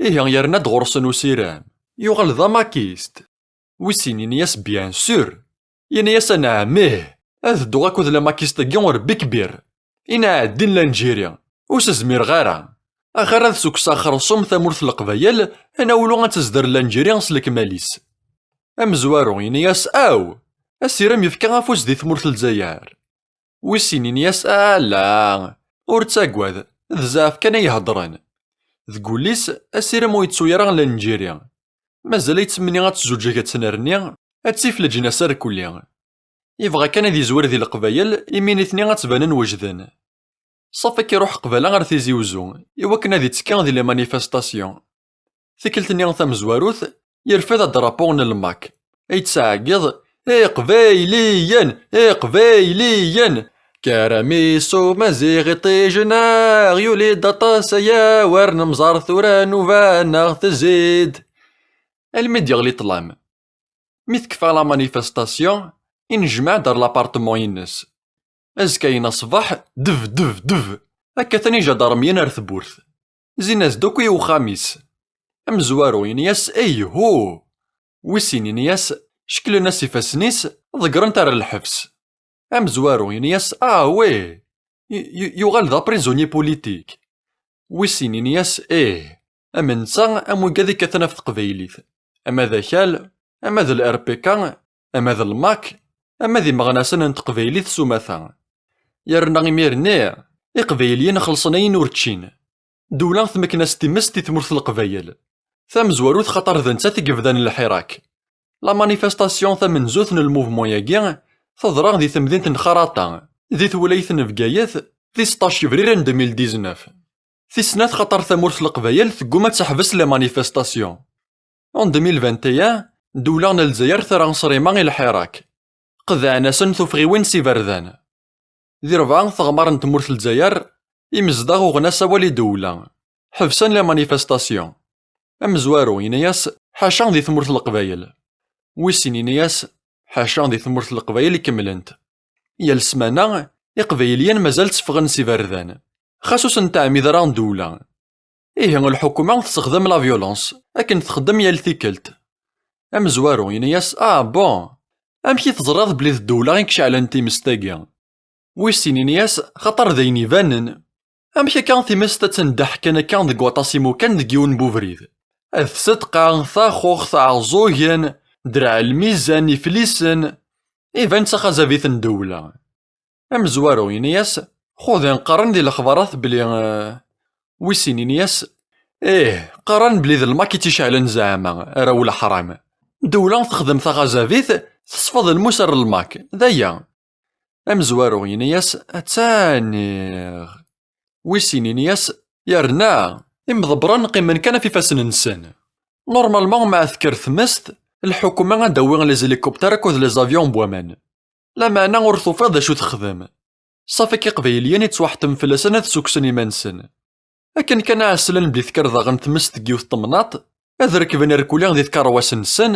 ihi yerna-d ɣur-sen usirem. Yuɣal d amakist. Wis sin yenna-yas, bien sûr. Yenna-yas, anɛam ih, ad dduɣ akked lamakist-agi ur bikbir. Inɛeddin Lanǧiri, ur s-zmireɣ ara. Axir ad sukkseɣ xerṣum tamurt n Leqbayel, anawlu ad tezder Lanǧiri s lekmal-is. Amezwaru yenna-yas, aw! Asirem yefka afus di tmurt n Lezzayer. Wis sin yenna-yas, ala, ur ttagad, d zzɛaf kan ay iheddren. Deg wul-is, asirem ur yettu ara Lanǧiri. Mazal yettmenni ad tezweǧ gma-tsen rni, ad tif leǧnas arkuli. Yebɣa kan ad yezwir di Leqbayel, imi nitni ad ttbanen wejden. Ṣafi akka iruḥ qbala ar Tizi Uzzu, iwakken ad ittekki di les manifestations. Tikkelt-nni tamezwarut, yerfed adrapu n Lmak, yettɛeggiḍ, Iqbayliyen! Iqbayliyen! Karamiso Maziɣ iṭij-nneɣ, yuli-d aṭas aya, wer nemẓer tura nnuba-nneɣ tezzi-d. Almi d-yeɣli ṭṭlam. Mi tekfa la manifestation, inejmeɛ-d ar l'appartement-ines. Azekka-yin aṣbeḥ, deb, deb, deb, akka atan ijadarmiyen ar tewwurt. Zzin-as-d akk i uxxam-is. Amezwaru yenna-yas, ayhu! Wis sin yenna-yas, ceklen-as ifassen-is, ḍeggren-t ar lḥebs. Amezwaru yenna-yas, ah ouais! Y-, y-, yuɣal d aprisonnier politique. Wis sin yenna-yas, ih, am netta am wigad ikkaten ɣef teqbaylit, ama d akal, ama d l-R P K, ama d lmak, ama d imeɣnasen n teqbaylit s umata. Yerna imir-nni, iqbayliyen xellṣen ayen ur ččin. Ddewla tmekken-as timest i tmurt n Leqbayel. Tamezwarut xaṭer d nettat i yebdan lḥirak. La manifestation tamenzut n lmuvement-agi teḍra di temdint n Xarata, di twilayt n Bgayet, di seṭṭac yebrir n deux mille dix-neuf. Tis snat xaṭer tamurt n Leqbayel tegguma ad teḥbes les manifestations. En deux mille vingt et un, ddewla n Lezzayer terra ṣṣrima i lḥirak. Qedɛen-asen tufɣiwin s iberdan. Di rebɛa teɣmar n tmurt n Lezzayer, imezdaɣ uɣen-as awal i ddewla. Ḥebsen les manifestations. Amezwaru yenna-yas, ḥaca di tmurt n Leqbayel. Wis sin yenna-yas, ḥaca di tmurt n Leqbayel i kemmlent. Yal ssmana, iqbayliyen mazal tteffɣen s iberdan. Xas ur sen-teɛmid ara ddewla. Ihi, lḥukuma tessexdam la violence, akken txeddem yal tikkelt. Amezwaru yenna-yas, ah bon, amek i teẓriḍ belli d ddewla i iceɛlen timest-agi? Wis sin yenna-yas, xaṭer d ayen ibanen. Amek akka timest ad tendeḥ kan akka deg waṭas imukan deg yiwen n ubrid? Ad tsedqa, taxuxt, aɛeẓẓugen, draɛ lmizan, iflisen. Iban d taxazabit n ddewla. Amezwaru yenna-yas, xudin qqaren di lexbarat belli, eh, wis sin yenna-yas, ih, qqaren belli d lmak i tt-iceɛlen zeɛma, arraw leḥram. Ddewla texdem taxazabit, tesfeḍ lmus ar lmak, d aya. Amezwaru yenna-yas, attaniɣ. Wis sin yenna-yas, yerna, imḍebbren qqimen kan ɣef ifassen-nsen. Normalement, ma tekker tmest, lḥukuma ad d-tawi les hélicoptères akked les avions n waman. Lameɛna ur tufiḍ d acu texdem. Ṣafi akka iqbayliyen yettwaḥettem fell-asen ad ssukksen iman-nsen. Akken kan ɛesslen belli tekker daɣen tmest deg yiwet temnaḍt, ad rekben irkuli di tkerwas-nsen,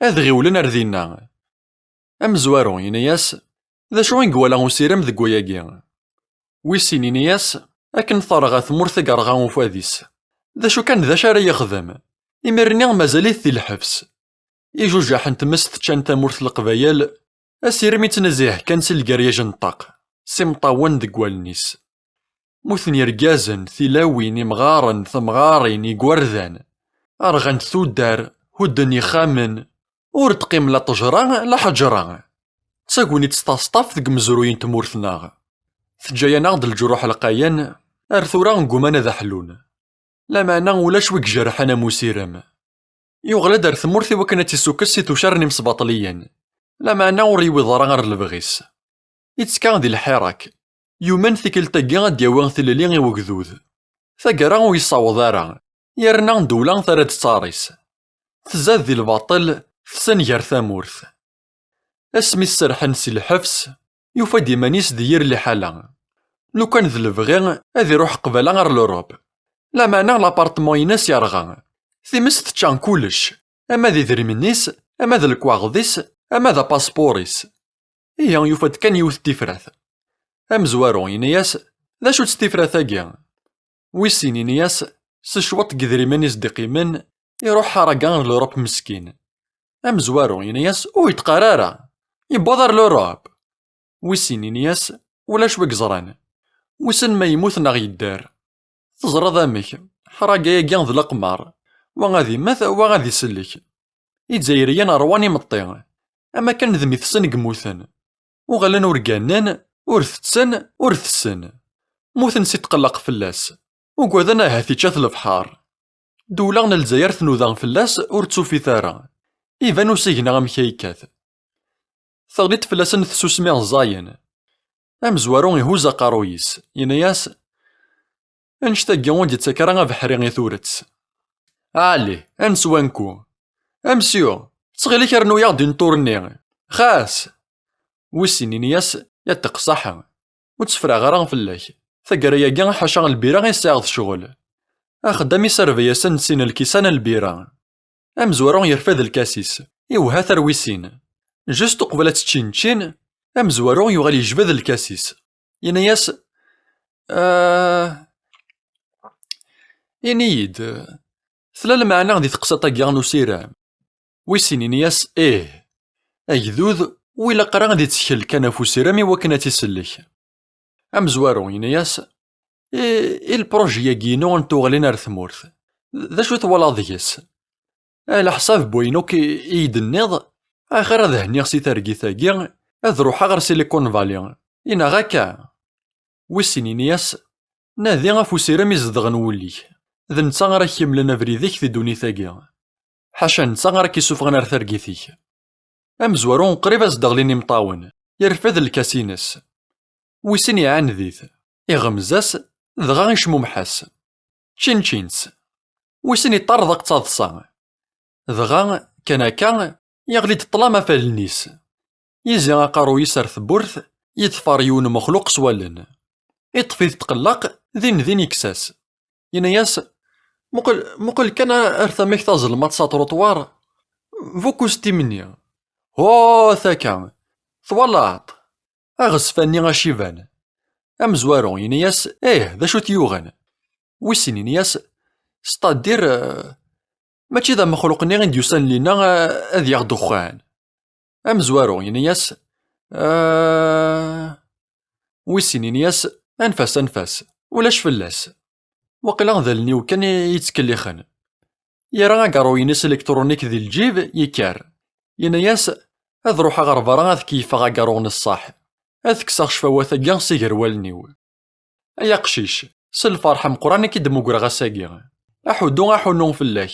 ad ɣiwlen ar dinna. Amezwaru yenna-yas, d acu i iwala usirem deg wayagi? Wis sin yenna-yas, akken terɣa tmurt i yerɣa ufad-is. D acu kan d acu ara yexdem? Imir-nni mazal-it di lḥebs. Ijujaḥ n tmest ččan tamurt n Leqbayel, asirem ittnezzihe kan si lgaryaj n ṭṭaq, s imeṭṭawen deg wallen-is. Mmuten yergazen, tilawin, imɣaren, temɣarin, igerdan. Rɣant tuddar, hudden ixxamen. Ur d-qqim la ṭṭejra, la ḥeǧra. D tagnit s taṣṭaft deg umezruy n tmurt-nneɣ. Teǧǧa-yaneɣ-d leǧruḥ lqayen, ar tura gguman ad ḥlun. Lameɛna ulac wi ijerḥen am usirem. Yuɣal-d ar tmurt i wakken ad tt-issukkes si tucar n imesbaṭliyen, lameɛna ur yewwiḍ ara ar lebɣi-s. Ittekka di lḥirak. Yumen tikkelt-agi ad d-yawi tilelli i wegdud. Taggara ur yessaweḍ ara, yerna ddewla terra-d ttar-is. Tzad di lbaṭel, tessanger tamurt. Asmi sserḥen si lḥebs, yufa-d iman-is di yir liḥala. Lukan d lebɣi, ad iruḥ qbala ar l'Europe. Lameɛna l'apartement-ines yerɣa. Times tečča kullec, ama d idrimen-is, ama d lekwaɣeḍ-is, ama d apaspuṛ-is. Ihi, yufa-d kan yiwet n tifrat. Amezwaru yenna-yas: "D acu-tt tifrat-agi?" Wis sin yenna-yas: "S cwiṭ n yedrimen i s-d-iqqimen, iruḥ ḥaraga ar l'Europe meskin." Amezwaru yenna-yas: "Ur yettqar ara, yewweḍ ar l'Europe." Wis sin yenna-yas: "Ulac wi yeẓran. Wissen ma yemmut neɣ yedder. Teẓriḍ amek, ḥraga-agi d leqmar, wa ad immet, wa ad isellek. Izzayriyen ṛwan imeṭṭi, am akken d mi tessen i yemmuten. Uɣalen ur gganen, ur tetten, ur tessen. Mmuten si tqelleq fell-as. Ugaden ahat ičča-t lebḥer. Ddewla n Lezzayer tnuda fell-as, ur tt-tufit ara. Iban usigna amek ay yekkat." Teɣli-d fell-asen tsusmi ẓẓayen. Amezwaru ihuzz aqerruy-is, yenna-yas: "Annect-agi ur d-yettak ara abeḥri i turet. Ɛli, ad neswanku. Amsyu, ttxil-k rnu-yaɣ-d inṭur-nni. Xas!" Wis sin yenna-yas: "Yatteq ṣaḥa. Ur ttefraɣ ara fell-ak. Taggara-agi ḥaca lbira i sɛiɣ d ccɣel. Axeddam iserba-yasen sin lkisan n lbira." Amezwaru yerfed lkas-is, iwehha-t ar wis sin. Just uqbel ad teččin ččin, amezwaru yuɣal yejbed lkas-is. Yenna-yas: "Ah, ini-yi-d, tella lmeɛna di teqsiṭ-agi n usiram?" Wis sin yenna-yas: "Ih, agdud ur ilaq ara ad ittkel kan ɣef usiram i wakken ad tt-isellek." Amezwaru yenna-yas: "I, i lpruji-agi-inu n tuɣalin ar tmurt, d acu twalaḍ deg-s? Ɛla ḥsab n wayen akk i, i yi-d-tenniḍ, axir ad henniɣ si targit-agi, ad ruḥeɣ ɣer Silicon Valley, i neɣ akka?" Wis sin yenna-yas: "Nadi ɣef usirem izedɣen wulli-k, d netta ara k-yemlen abrid-ik di ddunit-agi. Ḥaca netta ara k-isuffɣen ar targit-ik." Amezwaru qrib ad s-d-ɣlin imeṭṭawen, yerfed lkas-ines. Wis sin iɛaned-it, iɣemmez-as, dɣa icmumeḥ-as. Ččin-ččin-tt. Wis sin iṭṭerḍeq d taḍsa. Dɣa, kan akka, yeɣli-d ṭṭlam ɣef allen-is. Yizi aqerruy-is ar tewwurt, yeḍfer yiwen umexluq s wallen. Iṭṭef-it tqelleq, din din yekkes-as. Yenna-yas: "Muqel, muqel kan ar tama-k tazelmaḍt s aṭruṭwar, bu kustimenni. Ho, taka, twalaḍ? Aɣezfa-nni aciban." Amezwaru yenna-yas: "Ih, d acu t-yuɣen?" Wis sin yenna-yas: "C'est-à-dire, euh, mačči d amexluq-nni i d-yusan lina, euh, ad yaɣ ddexxan?" Amezwaru yenna-yas: "Ah." Wis sin yenna-yas: "Anef-as, anef-as, ulac fell-as. Waqila d allen-iw kan i yettkellixen." Yerra agaṛṛu-ines elekṭrunik di lǧib, yekker. Yenna-yas: "Ad ruḥeɣ ɣer berra ad keyyfeɣ agaṛṛu n ṣṣeḥ. Ad kkseɣ ccfawat-agi si ger wallen-iw. Ay aqcic, s lferḥ ameqqran i k-id-mmugreɣ ass-agi. Aḥuddu aḥunnu fell-ak.